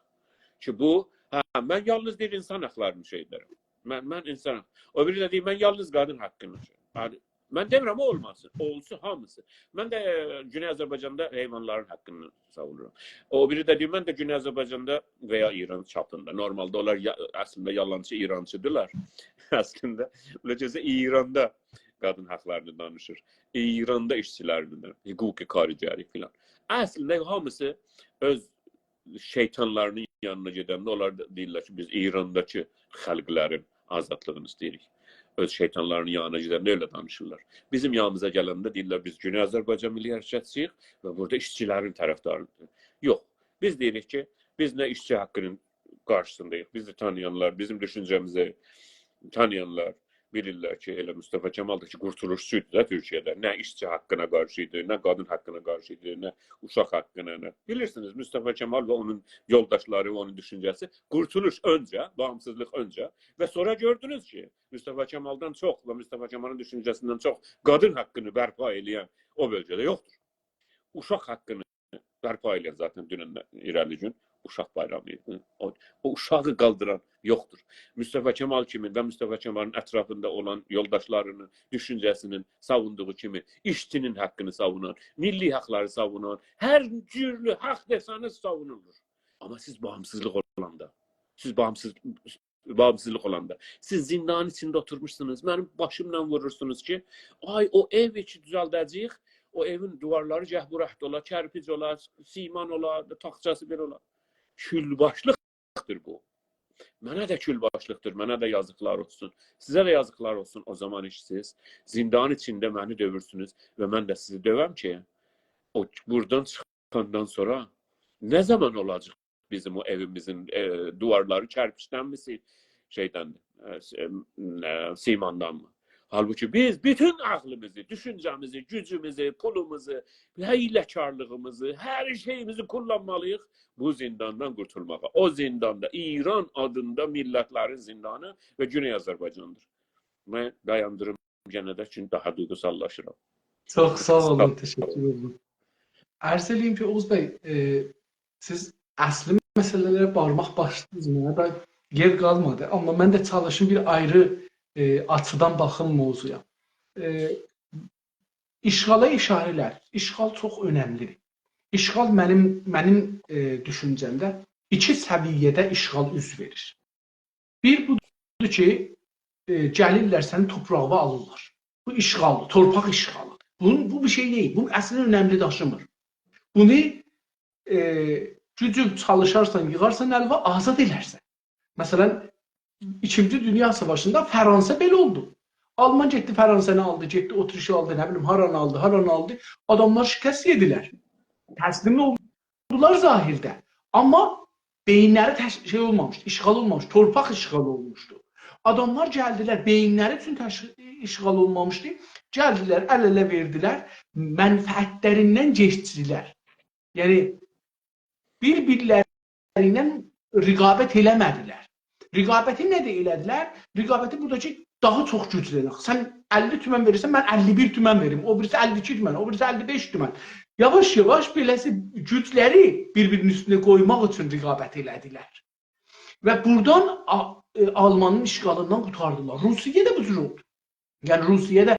کی بو، هه، من یالنیز دئییر اینسان حاقلارینی شئی ائدیرم. من، من اینسانام. او بیری ده دئییر، من یالنیز قادین حاققینی شئی. یعنی، من دئمیرم او اولماسین. اولسون هامیسی. من ده، ائ، گونئی آذربایجاندا حیوانلارین حاققینی ساوونورام. او بیری ده دئییر، من ده گونئی آذربایجاندا و یا ایران چاپیندا. نورمالدا اونلار یا-، اصلینده یالانچی ایرانچی‌دیرلار. اصلینده، بئله گؤزه ایراندا قادین حاقلارینی دانیشیر. ایراندا ایشچیلرینی، حقوق کارگری فلان. اصلینده هامیسی اؤز شیطانلارینین یانینا گئدنده اونلار دا دئییرلر کی، بیز ایرانداکی خالقلارین آزادلیغینی ایسته‌ییریک. اؤز شیطانلارینین یانینا گئدنده ائله دانیشیرلار. بیزیم یانیمیزا گلنده دئییرلر، بیز گونئی آذربایجان میللی حرکتچی‌ییک و بورادا ایشچیلرین طرفداری‌ییق. یوخ، بیز دئییریک کی، بیز نه ایشچی حاققینین قارشیسینداییق، بیزی تانییانلار، بیزیم دوشونجه‌میزی تانییانلار بیلیرلر کی، ائله مصطفی کمال دا کی، قورتولوشچویدو دا تورکیه‌ده. نه ایشچی حاققینا قارشی ایدی، نه قادین حاققینا قارشی ایدی، نه اوشاق حاققینا، نه. بیلیرسینیز، مصطفی کمال و اونون یولداشلاری و اونون دوشونجه‌سی قورتولوش اؤنجه، باغیمسیزلیق اؤنجه و سونرا گؤردونوز کی، مصطفی کمالدان چوخ و مصطفی کمالین دوشونجه‌سیندن چوخ قادین حاققینی برپا ائله‌ین او بؤلگه‌ده یوخدور. اوشاق حاققینی برپا ائله‌ین ذاتاً دونن ایره‌لی گون اوشاق بایرامی ایدی. او، او اوشاغی قالدیران یوخدور. مصطفی کمال کیمی و مصطفی کمالین اطرافیندا اولان یولداشلارینین دوشونجه‌سینین ساووندوغو کیمی ایشچی‌نین حاققینی ساوونان، میللی حاقلاری ساوونان، هر جورلو حاق دئسه‌نیز ساوونولور. آمما سیز باغیمسیزلیق اولاندا، سیز باغیمسیز باغیمسیزلیق اولاندا. سیز زیندانین ایچینده اوتورموشسونوز، منیم باشیملا وورورسونوز کی، آی، او ائوی کی دوزلده‌جه‌ییک، او ائوین دیوارلاری گرک بو رنگده اولا، کرپیج اولا، سیمان اولا، تاخچاسی بئله اولا. کول‌باشلیقدیر بو. منه ده کول‌باشلیقدیر، منه ده یازیقلار اولسون. سیزه ده یازیقلار اولسون، او زامان کی سیز زیندانین ایچینده منی دؤیورسونوز و من ده سیزی دؤیم کی، او بورادان چیخاندان سونرا نه زامان اولاجاق بیزیم او ائویمیزین، ائ، دیوارلاری کرپیجدن‌می، سی-، شئیدن، ائ، س-، ائ، سیماندان‌می؟ حالبوکی بیز بوتون عقلیمیزی، دوشونجه‌میزی، گوجوموزو، پولوموزو، حیله‌کارلیغیمیزی، هر شئییمیزی کوللانمالی‌ییق بو زینداندان قورتولماغا. او زیندان دا ایران آدیندا میللت‌لرین زیندانی و گونئی آذربایجاندیر. من دایاندیریم یئنه ده، چونکی داها دویغوساللاشیرام. چوخ ساغ اولون، ساغ اولون. تشکر ائدیرم. عرض ائله‌ییم کی، اوغوز بی، ائ، سیز اصلی مسئله‌لره بارماق باسدینیز، منه ده یئر قالمادی. آمما من ده چالیشیم بیر آیری، ائ، آچیدان باخیم موضوعا. ائ، اشغالا اشاره‌لر. اشغال چوخ اؤنملی‌دیر. اشغال منیم، منیم، ائ، دوشونجه‌مده ایکی سویه‌ده اشغال اوز وئریر. بیر بودور کی، ائ، گلیرلر سنین توپراغینی آلیرلار. بو اشغالدیر، تورپاق اشغالی‌دیر. بونون، بو بیر شئی دئییل. بونون اصلینده اؤنملی داشیمیر. بونو، ائ، گوجو چالیشارسان، ییغارسان الیوه، آزاد ائلرسن. مثلا، ایکینجی دونیا ساواشیندا فرانسه بئله اولدو. آلمان گئتدی، فرانسه‌نی آلدی، گئتدی، اتریشی آلدی، نه بیلیم، هارانی آلدی، هارانی آلدی. آداملار شکست یئدیلر. تسلیم اولدولار ظاهرده. آمما بئیینلری تش-، شئی اولمامیشدی، اشغال اولمامیشدی، تورپاق اشغال اولموشدو. آداملار گلدیلر، بئیینلری اوچون تش-، اشغال اولمامیشدی. گلدیلر، ال-اله وئردیلر، منفعت‌لریندن گئچدیلر. یعنی، بیر-بیرلری ایله رقابت ائله‌مه‌دیلر. رقابتی نه‌ده ائله‌دیلر؟ رقابتی بورادا کی، داها چوخ گوجلنک. سن اللی تومن وئریرسن، من اللی بیر تومن وئریم. او بیریسی اللی ایکی تومن، او بیریسی اللی بئش تومن. یاواش-یاواش بئله‌سی گوجلری بیر-بیرینین اوستونه قویماق اوچون رقابت ائله‌دیلر. و بورادان آ-، ائ، آلمانین اشغالیندان قورتاردیلار. روسیه ده بو جور اولدو. یعنی، روسیه ده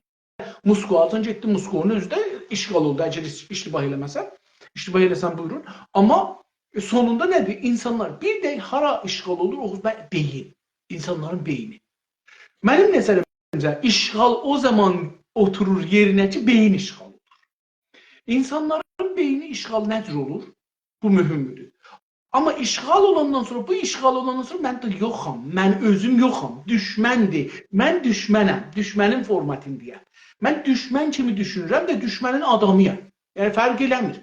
موسکوادان گئتدی، موسکونون اؤزو ده اشغال اولدو، اگر ایش-، اشتباه ائله‌مه‌سم. اشتباه ائله‌سم، بویورون. آمما، ائ، سونوندا نه‌دیر؟ اینسانلار، بیر ده هارا اشغال اولور، اوغوز بی، بئیین. اینسانلارین بئینی. منیم نظریمجه، اشغال او زامان اوتورور یئرینه کی، بئیین اشغال اولور. اینسانلارین بئینی اشغال نه جور اولور؟ بو مهمدور. آمما اشغال اولاندان سونرا، بو اشغال اولاندان سونرا من ده یوخام، من اؤزوم یوخام، دوشمندیر. من دوشمنم، دوشمنین فورماتیندایام. من دوشمن کیمی دوشونورم و دوشمنین آدامی‌یام. یعنی، فرق ائله‌میر.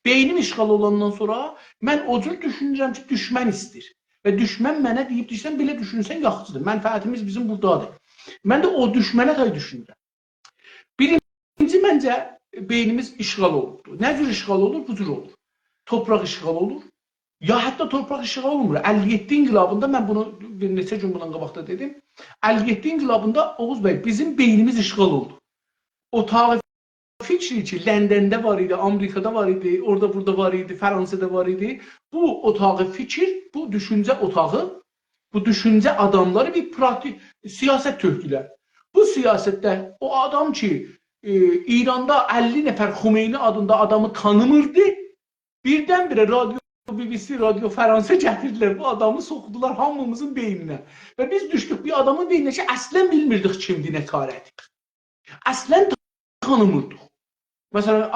بئینیم اشغال اولاندان سونرا من او جور دوشونورم کی، دوشمن ایسته‌ییر. و دوشمن منه دئییب، دئییرسن، بئله دوشونسن یاخشیدیر. منفعتیمیز بیزیم بورادادیر. من ده او دوشمنه تای دوشونورم. بیرینجی، منجه، بئینیمیز اشغال اولوبدور. نه جور اشغال اولور؟ بو جور اولور. تورپاق اشغال اولور. یا حتی تورپاق اشغال اولمور. اللی یئددی انقلابیندا، من بونو بیر نئچه گون بوندان قاباق دا دئدیم، اللی یئددی انقلابیندا، اوغوز بی، بیزیم بئینیمیز اشغال اولدو. اتاق فکری کی، لندنده وار ایدی، آمریکادا وار ایدی، اورادا بورادا وار ایدی، فرانسه‌ده وار ایدی. بو اتاق فکر، بو دوشونجه اوتاغی، بو دوشونجه آداملاری بیر پراتیک سیاست تؤکدولر. بو سیاستده او آدام کی، ائ، ایراندا اللی نفر خمینی آدیندا آدامی تانیمیردی، بیردن-بیره رادیو بی بی سی، رادیو فرانسه گتیردیلر، بو آدامی سوخدولار هامیمیزین بئینینه. و بیز دوشدوک بیر آدامین بئینینه کی، اصلا بیلمیردیک کیمدیر، نه‌چاره‌دیر. اصلا تانیمیردیق. مثلا،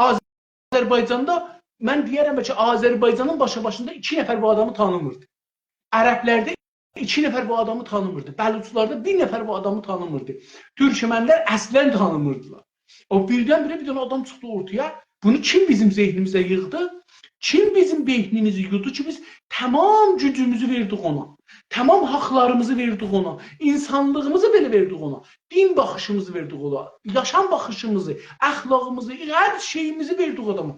آذربایجاندا، من دئیه‌رم کی، آذربایجانین باشاباشیندا ایکی نفر بو آدامی تانیمیردی. عربلرده ایکی نفر بو آدامی تانیمیردی. بلوچلاردا بیر نفر بو آدامی تانیمیردی. تورکمنلر اصلا تانیمیردیلار. او بیردن-بیره بیر دنه آدام چیخدی اورتایا. بونو کیم بیزیم ذهنیمیزه ییغدی؟ کیم بیزیم بئینیمیزی یودو کی، بیز تمام گوجوموزو وئردیک اونا؟ تمام حاقلاریمیزی وئردیک اونا؟ اینسانلیغیمیزی بئله وئردیک اونا؟ دین باخیشیمیزی وئردیک اونا؟ یاشام باخیشیمیزی، اخلاقیمیزی، هر شئییمیزی وئردیک آداما.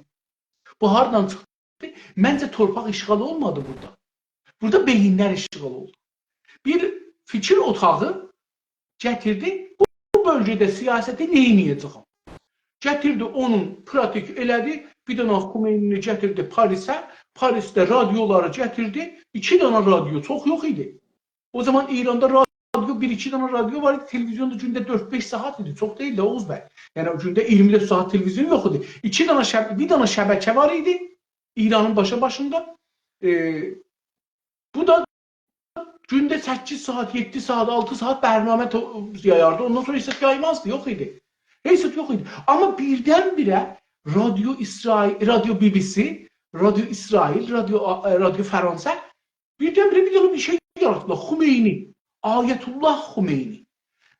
بو هاردان چیخدی؟ منجه، تورپاق اشغال اولمادی بورادا. بورادا بئیینلر اشغال اولدو. بیر فیکیر اوتاغی گتیردی، بو، بو بؤلگه‌ده سیاستی نئینیه‌جه‌یم؟ گتیردی، اونون پراتیک ائله‌دی، بیر دنه خمینی‌نی گتیردی پاریسه، پاریسده رادیولاری گتیردی، ایکی دنه رادیو، چوخ یوخ ایدی. او زامان ایراندا رادیو، بیر-ایکی دنه رادیو وار ایدی، تلویزیون دا گونده دؤرد-بئش ساعات ایدی، چوخ دئییل ده، اوغوز بی. یعنی، او گونده اییرمی دؤرد ساعات تلویزیون یوخ ایدی. ایکی دنه شب-، بیر دنه شبکه وار ایدی ایرانین باشاباشیندا. ائ، بو دا گونده سککیز ساعات، یئددی ساعات، آلتی ساعات برنامه تو-، یایاردی. اوندان سونرا هئچ زاد یایمازدی، یوخ ایدی. هئچ زاد یوخ ایدی. آمما بیردن-بیره رادیو اسرائیل، رادیو بی بی سی، رادیو اسرائیل، رادیو آ-، رادیو فرانسه بیردن-بیره بیر دنه بیر شئی یاراتدیلار. خمینی، آیت‌الله خمینی.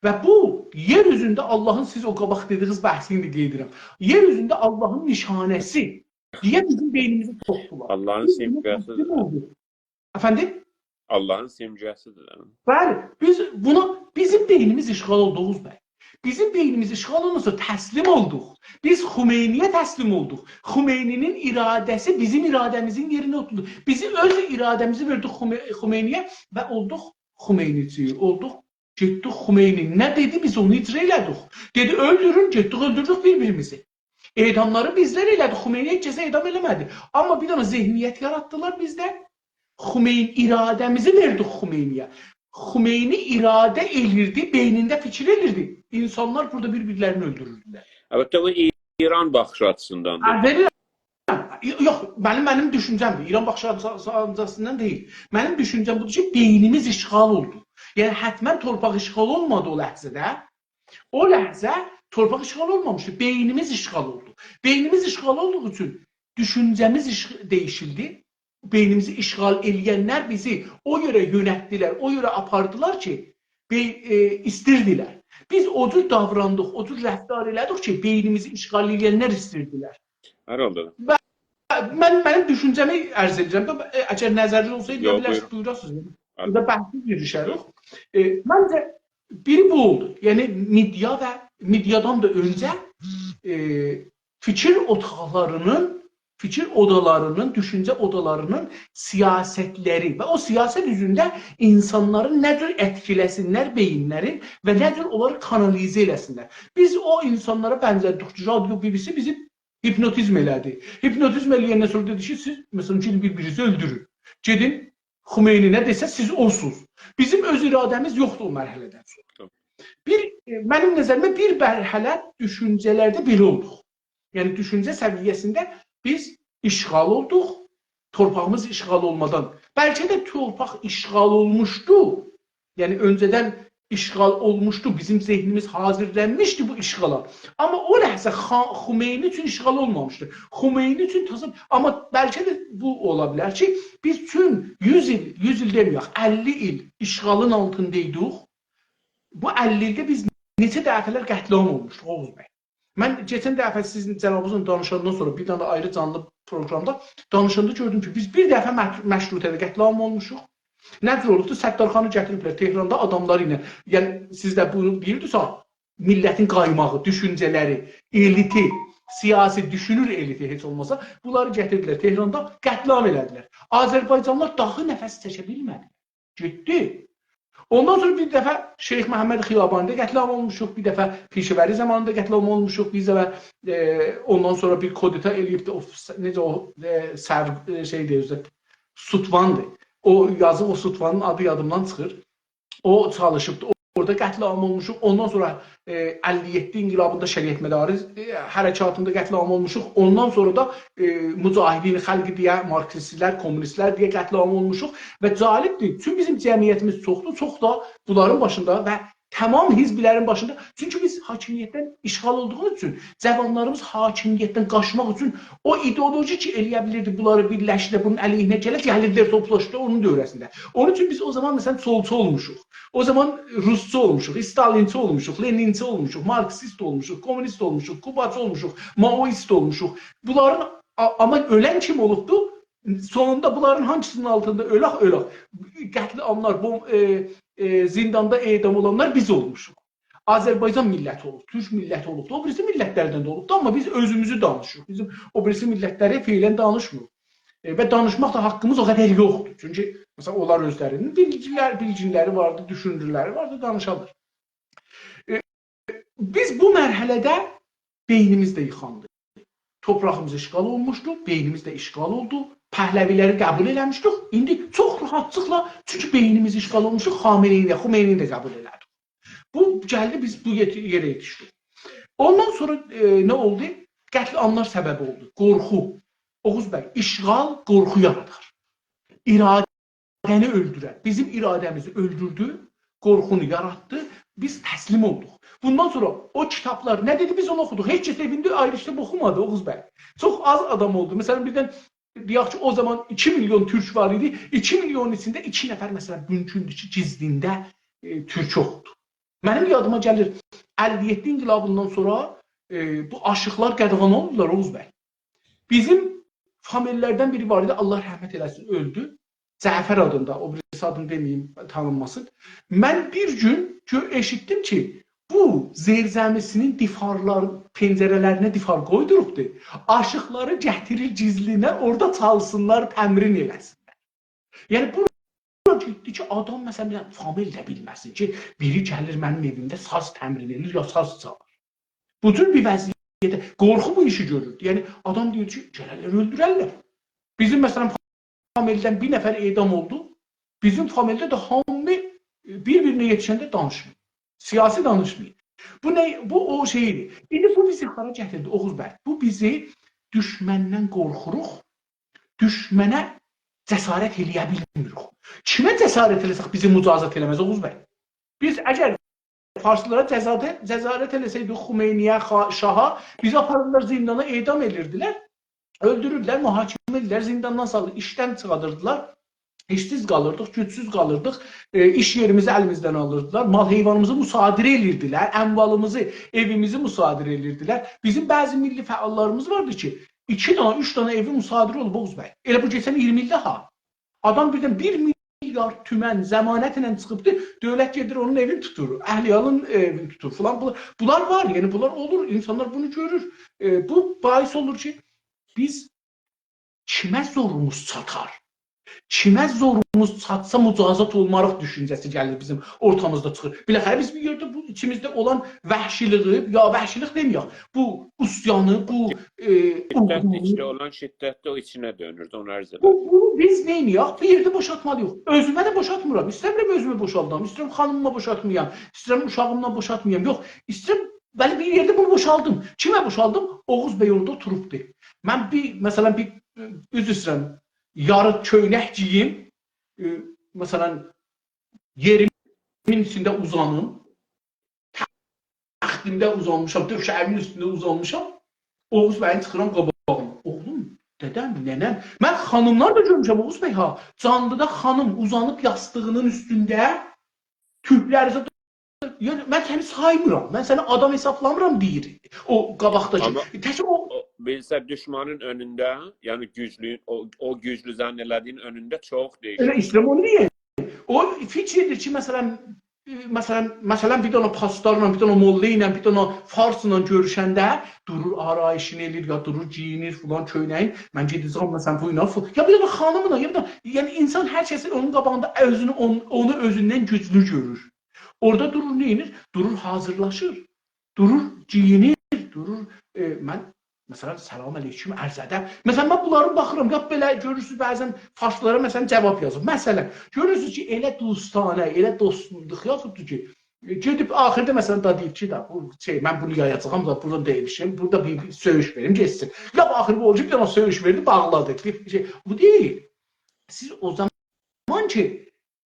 و بو، یئر اوزونده آللاهین، سیز او قاباق دئدیگینیز بحثی ایندی قید ائدیرم، یئر اوزونده آللاهین نشانه‌سی دئیه بیزیم بئینیمیزی سوخدولار. آللاهین بیز بونا سیمگه‌سیدیر. تسلیم اولدوق. افندیم؟ آللاهین سیمگه‌سیدیر. بلی، بیز بونو، بیزیم بئینیمیز اشغال اولدو، اوغوز بی. بیزیم بئینیمیز اشغال اولونسا تسلیم اولدوق. بیز خمینی‌یه تسلیم اولدوق. خمینی‌نین اراده‌سی بیزیم اراده‌میزین یئرینه اوتوردو. بیزی اؤز اراده‌میزی وئردیک خمه-، خمینی‌یه و اولدوق خمینی‌چی، اولدوق، گئتدیک خمینی نه دئدی، بیز اونو اجرا ائله‌دیک. دئدی، «اؤلدورون»، گئتدیک، اؤلدوردوک بیر-بیریمیزی. اعداملاری بیزلر ائله‌دیک، خمینی هئچ کسی اعدام ائله‌مه‌دی. آمما بیر دنه ذهنیت یاراتدیلار بیزده. خمین-، اراده‌میزی وئردیک خمینی‌یه. خمینی اراده ائلیردی، بئینینده فیکیر ائلیردی. اینسانلار بورادا بیر-بیرلرینی اؤلدوروردولر. البته، بو ایران باخیش آچیسیندان. هه، وئریرم. یو-، یوخ، منیم، منیم دوشونجه‌مدیر. ایران باخیش آچیسیندان دئییل. منیم دوشونجه‌م بودور کی، بئینیمیز اشغال اولدو. یعنی، حتماً تورپاق اشغال اولمادی او لحظه‌ده. او لحظه تورپاق اشغال اولمامیشدی. بئینیمیز اشغال اولدو. بئینیمیز اشغال اولدوغو اوچون دوشونجه‌میز ایش-، دییشیلدی. بئینیمیزی اشغال ائله‌ینلر بیزی او یئره یؤنلتدیلر، او یئره آپاردیلار کی، بئ-، ائ، ایستیردیلر. بیز او جور داوراندیق، او جور رفتار ائله‌دیک کی، بئینیمیزی اشغال ائله‌ینلر ایستیردیلر. هر حالدا. من، منیم دوشونجه‌می عرض ائدیرم. ائ، اگر نظرینیز اولسا، ائله‌یه یوخ، بیلرسینیز، بویورون. بویوراسینیز. هر- بورادا بحثی گیریشریک. ائ، منجه، بیری بو اولدو. یعنی، مئدیا و مئدیادان دا اؤنجه، ائ، فیکیر اوتاقلاری‌نین، فیکیر اودالاری‌نین، دوشونجه اودالاری‌نین سیاستلری و او سیاست اوزونده اینسانلاری نه جور ائتکیله‌سینلر بئیینلری و نه جور اونلاری کانالیزه ائله‌سینلر. بیز او اینسانلارا بنزتدیک کی، رادیو بی بی سی بیزی هیپنوتیزم ائله‌دی. هیپنوتیزم ائله‌یندن سونرا دئدی کی، سیز، مثلاً، گئدین بیر-بیرینیزی اؤلدورون. گئدین، خمینی نه دئسه، سیز اولسونوز. بیزیم اؤز اراده‌میز یوخدور او مرحله‌دن سونرا. تامام. بیر، ائ، منیم نظریمده بیر مرحله دوشونجه‌لرده بئله اولدوق. یعنی، دوشونجه سویه‌سینده بیز اشغال اولدوق، تورپاغیمیز اشغال اولمادان. بلکه ده تورپاق اشغال اولموشدو. یعنی، اؤنجه‌دن اشغال اولموشدو، بیزیم ذهنیمیز حاضیرلانمیشدی بو اشغالا. آمما او لحظه خا-، خمینی اوچون اشغال اولمامیشدی. خمینی اوچون تازا، آمما بلکه ده بو اولا بیلر کی، بیز چون یوز ایل، یوز ایل دئمه‌یک، اللی ایل اشغالین آلتیندا ایدیک. بو اللی ایلده بیز نئچه دفعه‌لر قتل‌عام اولموشدوق، اوغوز بی. من کئچن دفعه سیزین جنابینیزلا دانیشاندان سونرا، بیر دنه ده آیری جانلی پروگرامدا دانیشاندا گؤردوم کی، بیز بیر دفعه مش-، مشروطه‌ده قتل‌عام اولموشوق. نه جور اولوبدو؟ ستارخانی گتیریبلر تهراندا آداملاری ایله. یعنی، سیز ده بونو دئییردینیز ها، میللتین قایماغی، دوشونجه‌لری، الیتی، سیاسی دوشونور الیتی هئچ اولماسا، بونلاری گتیردیلر تهراندا، قتل‌عام ائله‌دیلر. آذربایجانلیلار داهی نفس چکه بیلمه‌دیلر. گئتدی. اوندان سونرا بیر دفعه شیخ محمد خیابانی‌دا قتل‌عام اولموشوق، بیر دفعه پیشه‌وری زامانیندا قتل‌عام اولموشوق، بیر دفعه، ائ، اوندان سونرا بیر کودتا ائله‌ییبدی، او س-، نئجه او، ائ، سر-، ائ، شئی دئییر، اوزده، ستواندیر. او یازیق او ستوانین آدی یادیمدان چیخیر. او چالیشیبدی. اورادا قتل‌عام اولموشوق. اوندان سونرا، ائ، اللی یئددی انقلابیندا شریعتمداری، ائ، حرکاتیندا قتل‌عام اولموشوق. اوندان سونرا دا، ائ، مجاهدین خلق دئیه، مارکسیستلر، کمونیستلر دئیه قتل‌عام اولموشوق. و جالبدیر، چونکی بیزیم جمعیتیمیز چوخدور، چوخ دا بونلارین باشیندا و تمام حزبلرین باشیندا. چونکی بیز حاکمیتدن اشغال اولدوغوموز اوچون، جاوانلاریمیز حاکمیتدن قاچماق اوچون او ایدئولوژی کی، ائله‌یه بیلیردی، بونلاری بیرلشدیره، بونون علیهینه گله، گلیردیلر، توپلاشدیلار اونون دؤوره‌سینده. اونون اوچون بیز او زامان، مثلاً، سولچو اولموشوق. او زامان روسچو اولموشوق، استالینچی اولموشوق، لنینچی اولموشوق، مارکسیست اولموشوق، کمونیست اولموشوق، کوباچی اولموشوق، مائوئیست اولموشوق. بونلارین، آ-، آمما اؤلن کیم اولوبدو؟ سونوندا بونلارین هانسی‌نین آلتیندا اؤلک، اؤلک. قتل‌عاملار، بوم-، ائ، ائ، زینداندا اعدام اولانلار بیز اولموشوق. آذربایجان میللتی اولوب، تورک میللتی اولوبدو، او بیریسی میللتلردن ده اولوبدو، آمما بیز اؤزوموزو دانیشیریق. بیزیم او بیریسی میللتلری فعلاً دانیشمیریق. ائ، و دانیشماق دا حاققیمیز او قدر یوخدور. چونکی، مثلاً، اونلار اؤزلری‌نین بیلگیلر-، بیلگینلری واردی، دوشونجه‌لری واردی، دانیشارلار. ائ، بیز بو مرحله‌ده بئینیمیز ده ییخاندی. تورپاغیمیز اشغال اولموشدو، بئینیمیز ده اشغال اولدو. پهلوی‌لری قبول ائله‌میشدیک. ایندی چوخ راحاتلیقلا، چونکی بئینیمیز اشغال اولموشدو، خامنه‌ای‌نی ده، خمینی‌نی ده قبول ائله‌دیک. بو گلدی، بیز بو یئت-، یئره یئتیشدیک. اوندان سونرا، ائ، نه اولدو؟ قتل‌عاملار سبب اولدو. قورخو. اوغوز بی، اشغال قورخو یارادار. اراده‌نی اؤلدورر. بیزیم اراده‌میزی اؤلدوردو، قورخونو یاراتدی، بیز تسلیم اولدوق. بوندان سونرا او کیتابلار، نه دئدی، بیز اونو اوخودوق. هئچ کس ائوینده آیری کیتاب اوخومادی، اوغوز بی. چوخ آز آدام اولدو. مثلاً، بیردن دئیک کی، او زامان ایکی میلیون تورک وار ایدی. ایکی میلیونون ایچینده ایکی نفر، مثلاً، مومکوندور کی، گیزلینده، ائ، تورک اوخودو. منیم یادیما گلیر، اللی یئددی انقلابیندان سونرا، ائ، بو آشیقلار قاداغان اولدولار، اوغوز بی. بیزیم فامیللردن بیری وار ایدی، الله رحمت ائله‌سین، اؤلدو. جعفر آدیندا، او بیریسی آدینی دئمه‌ییم، تانینماسین. من بیر گون گؤ-، ائشیتدیم کی، بو زیرزمیسینین دیوارلار، پنجره‌لرینه دیوار قویدوروبدور. آشیقلاری گتیریر گیزلینه، اورادا چالسینلار، تمرین ائله‌سینلر. یعنی، بورا گئتدی کی، آدام، مثلا، بیر دنه فامیل ده بیلمه‌سین کی، بیری گلیر منیم ائویمده ساز تمرین ائدیر، یا ساز چالیر. بو جور بیر وضعیتده قورخو بو ایشی گؤرور. یعنی، آدام دئییر کی، گلرلر، اؤلدوررلر. بیزیم، مثلا، فامیلدن بیر نفر اعدام اولدو. بیزیم فامیلده ده هامی بیر-بیرینه یئتیشنده دانیشمیر. سیاسی دانیشمیر. بو نه؟ بو او شئیدیر. ایندی بو بیزی هارا گتیردی، اوغوز بی؟ بو بیزی دوشمندن قورخوروق، دوشمنه جسارت ائله‌یه بیلمیریک. کیمه جسارت ائله‌سک بیزی مجازات ائله‌مز، اوغوز بی؟ بیز اگر فارسلارا جزاده-، جسارت ائله‌سئیدیک خمینی‌یه، خا-، شاها، بیزی آپاریردیلار زیندانا، اعدام ائدیردیلر، اؤلدوروردولر، محاکمه ائدیردیلر، زینداندان سالیب ایشدن چیخاریردیلار. ایشسیز قالیردیق، گوجسوز قالیردیق، ائ، ایش یئریمیزی الیمیزدن آلیردیلار، مال حیوانیمیزی مصادره ائدیردیلر، اموالیمیزی، ائویمیزی مصادره ائدیردیلر. بیزیم بعضی میللی فعاللاریمیز واردی کی، ایکی دنه، اوچ دنه ائوی مصادره اولوب، اوغوز بی. ائله بو کئچن اییرمی ایلده ها. آدام بیردن بیر میلیارد تومن ضمانتله چیخیبدی، دؤولت گئدیر اونون ائوینی توتور، اهل عیالین ائوینی توتور فلان. بونلار، بونلار وار، یعنی بونلار اولور، اینسانلار بونو گؤرور. ائ، بو باعث اولور کی، بیز کیمه زوروموز چاتار؟ کیمه زوروموز چاتسا مجازات اولماریق دوشونجه‌سی گلیر بیزیم اورتامیزدا چیخیر. بالاخره بیز بیر یئرده بو ایچیمیزده اولان وحشیلیگی، یا وحشیلیک دئمه‌یک، بو عصیانی، بو، ائ، شدت، اوغرونو، ایچده اولان شدت ده او ایچینه دؤنور، اونو عرض ائله‌دیم. بو، بونو بیز نئینیه‌ک؟ بیر یئرده بوشالتمالی‌ییق. اؤزومه ده بوشالتمیرام. ایسته‌میرم اؤزومه بوشالدام. ایسته‌ییرم خانیمیما بوشالتمایام. ایسته‌ییرم اوشاغیمدان بوشالتمایام. یوخ، ایسته‌ییرم، بلی، بیر یئرده بونو بوشالدیم. کیمه بوشالدیم؟ اوغوز بی اورادا اوتوروبدو. من بیر، مثلا، بیر، عذر ایسته‌ییرم، یاری کؤینک گئییم، ائ، مثلا، یئریمین ایچینده اوزانیم، تختیمده اوزانمیشام، دؤشه‌ییمین اوستونده اوزانمیشام، اوغوز بیین چیخیرام قاباغینا. اوغلوم، دده‌م، ننه‌م، من خانیملار دا گؤرموشم، اوغوز بی، ها، جانلیدا خانیم اوزانیب یاستیغینین اوستونده، توکلری زاد-، یعنی، من سنی سایمیرام، من سنی آدام حسابلامیرام، دئییر او قاباقداکی. آمما تک او او، بیلسه دوشمانین اؤنونده، یعنی گوجلو، او، او گوجلو ظن ائله‌دیگین اؤنونده چوخ دئییشیر. ائله ایسته‌ییرم اونو دئییم. او فیکیردیر کی، مثلا، ائ، مثلا، مثلا، بیر دنه پاسدارلا، بیر دنه موللا ایله، بیر دنه فارسلا گؤروشنده دورور، آرایشینی ائله‌ییر، یا دورور، گئیینیر فلان کؤینه‌یین. من گئده‌جم، مثلا، بو ایله فو-، یا بیر دنه خانیملا، یا بیر دنه، یعنی، اینسان هر کسی اونون قاباغیندا اؤزونو، اون-، اونو اؤزوندن گوجلو گؤرور. اورادا دورور، نه ائدیر؟ دورور، حاضیرلاشیر. دورور، گئیینیر، دورور. ائ، من، مثلا، سلام علیکم، عرض ادب. مثلا، من بونلاری باخیرام، یا بئله گؤرورسونوز، بعضا فارسلارا، مثلا، جواب یازیر. مثلا، گؤرورسونوز کی، ائله دوستانه، ائله دوستلوق یازیبدیر کی، ائ، گئدیب آخیردا، مثلا، دا دئییب کی، دا، بو شئی، من بونو یایاجاغام دا، بورادا دئمیشم، بورادا بیر، بیر سؤیوش وئریم، گئتسین. یا آخیری بو اولور کی، بیر دنه سؤیوش وئردی، باغلادی. بیر شئی، بو دئییل. سیز او زامان کی،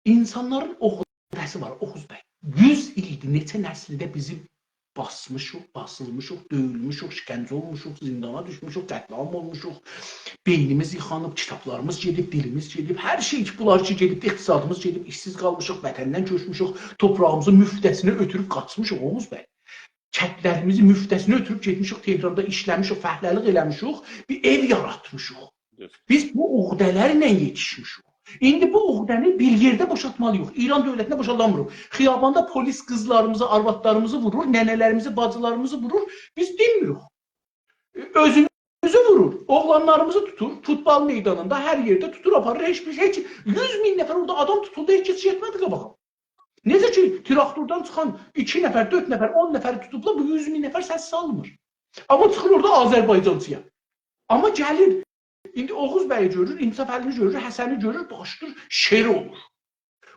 اینسانلارین عقده‌سی وار، اوغوز بی. یوز ایلدیر، نئچه نسیلده بیزی باسمیشیق، باسیلمیشیق، دؤیولموشوک، شکنجه اولموشوق، زیندانا دوشموشوک، قتل‌عام اولموشوق، بئینیمیز ییخانیب، کیتابلاریمیز گئدیب، دیلیمیز گئدیب، هر شئی کی، بونلار کی گئدیب، اقتصادیمیز گئدیب، ایشسیز قالمیشیق، وطندن کؤچموشوک، توپراغیمیزی مفته‌سینه اؤتوروب قاچمیشیق، اوغوز بی. کندلریمیزی مفته‌سینه اؤتوروب گئتمیشیک، تهراندا ایشله‌میشیک، فهله‌لیک ائله‌میشیک، بیر ائو یاراتمیشیق. دوز. بیز بو عقده‌لرله یئتیشمیشیک. ایندی بو عقده‌نی بیر یئرده بوشالتمالی‌ییق. ایران دؤولتینده بوشالدامیریق. خیاباندا پلیس قیزلاریمیزی، آروادلاریمیزی وورور، ننه‌لریمیزی، باجیلاریمیزی وورور. بیز دینمیریک. اؤزونو وورور. اوغلانلاریمیزی توتور، فوتبال میدانیندا، هر یئرده توتور، آپاریر. هئچ بیر، هئچ، یوز مین نفر اورادا آدام توتولدو، هئچ کس گئتمه‌دی قاباغا. نئجه کی، تراکتوردان چیخان ایکی نفر، دؤرد نفر، اون نفری توتوبلار، بو یوز مین نفر سس سالمیر. آمما چیخیر اورادا آذربایجانچی‌یام. آمما گلیر، ایندی اوغوز بیی گؤرور، انصافعلی‌نی گؤرور، حسنی گؤرور، باشلاییر، شئر اولور.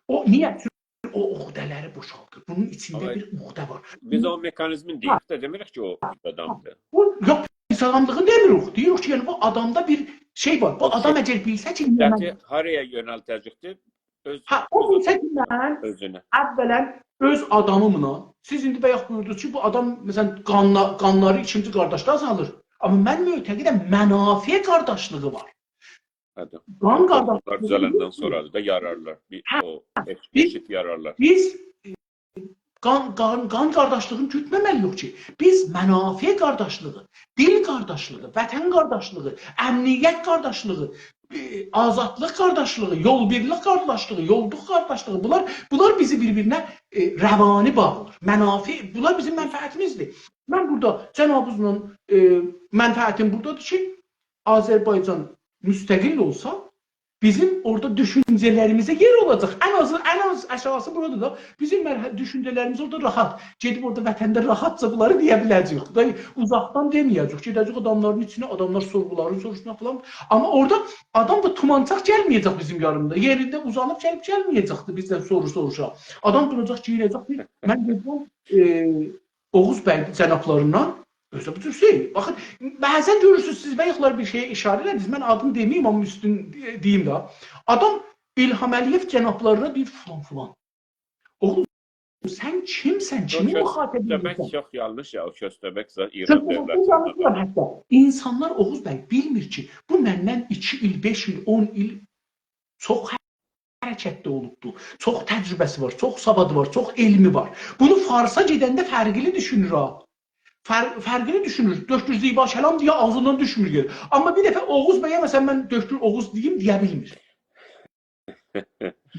او، نییه؟ چونکی او عقده‌لری بوشالدیر. بونون ایچینده، آمما بیر عقده وار. بیز او مکانیزمین، ها، دئییریک ده، دئمیریک کی، او، ها، پیس آدامدیر. بو، یوخ، پیس آداملیغینی دئمیریک. دئییریک کی، یعنی، بو آدامدا بیر شئی وار. بو او آدام شئی، اگر بیلسه کی، دقتی من هارایا یؤنلده‌جکدیر؟ اؤز، هه، او اؤز بیلسه کی، من اؤزونه. اولاً اؤز آدامیملا، سیز ایندی بایاق بویوردونوز کی، بو آدام، مثلا، قانلا-، قانلاری ایکینجی قارداشدا آزالیر. آمما من معتقدم، منافع قارداشلیغی وار. هه ده. قان، او، اونلار قارداشلیغی دوزلندن یوخدور. سونرا دا یارارلار. بیر، هه، او، ائش-، بیز، ائشیت یارارلار. بیز قان، قان، قان قارداشلیغینی گوتمه‌مه‌لی‌ییک کی. بیز منافع قارداشلیغی، دیل قارداشلیغی، وطن قارداشلیغی، امنیت قارداشلیغی، ائ، آزادلیق قارداشلیغی، یول‌بیرلیک قارداشلیغی، یولدوق قارداشلیغی، بونلار، بونلار بیزی بیر-بیرینه، ائ، روانی باغلیر، منافع، بونلار بیزیم منفعتیمیزدیر. من بورادا جنابینیزلا، ائ، منفعتیم بورادادیر کی، آذربایجان مستقل اولسا، بیزیم اورادا دوشونجه‌لریمیزه یئر اولاجاق. ان آزی، ان آز آشاغیسی بورادادیر دا. بیزیم مرحله، دوشونجه‌لریمیز اورادا راحت. گئدیب اورادا وطنده راحتجا بونلاری دئیه بیله‌جه‌ییک. دا اوزاقدان دئمه‌یه‌جه‌ییک. گئده‌جه‌ییک آداملارین ایچینه، آداملار سورغولارین سوروشسونلار فلان. آمما اورادا آدام دا تومانچاق گلمه‌یه‌جک بیزیم یانیمیزا. یئرینده اوزانیب گلیب گلمه‌یه‌جکدی بیزدن سورو سوروشا. آدام دوراجاق، گیره‌جک، دئییر، من دئییرم، ائ، اوغوز بی جنابلاریندان، اؤزو بو جور شئی. باخین، بعضا گؤرورسونوز، سیز بایاقلار بیر شئیه ایشاره ائله‌دینیز. من آدینی دئمه‌ییم، آمما اوستون دئ-، دئییم ده. آدام الهام علی‌یئو جنابلارینا دئییر، فلان، فلان. اوغلوم، سن کیمسن؟ کیمی مخاطب ائدیرسن؟ کؤستبک چوخ یانلیش یا، او کؤستبک زاد ایران دؤولتینده وار. کؤستبکدن دانیشمیرام حتی. اینسانلار، اوغوز بی، بیلمیر کی، بو مندن ایکی ایل، بئش ایل، اون ایل چوخ حرکتده اولوبدور. چوخ تجربه‌سی وار، چوخ سوادی وار، چوخ علمی وار. بونو فارسا گئدنده فرقلی دوشونور ها. فر-، فرقلی دوشونور. دکتر زیباکلام دئیه آغزیندان دوشمور یئر. آمما بیر دفعه اوغوز بیه، مثلا، من دکتر اوغوز دئییم، دئیه بیلمیر.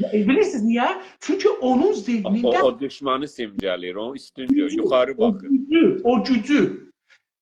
یا، ائ، بیلیرسینیز نییه؟ چونکی اونون او، ذهنینده او دوشمانی سیمگه‌له‌ییر، اونو اوستون گؤرور، گوجو، یوخاری او باخیر. گوجو، او گوجو.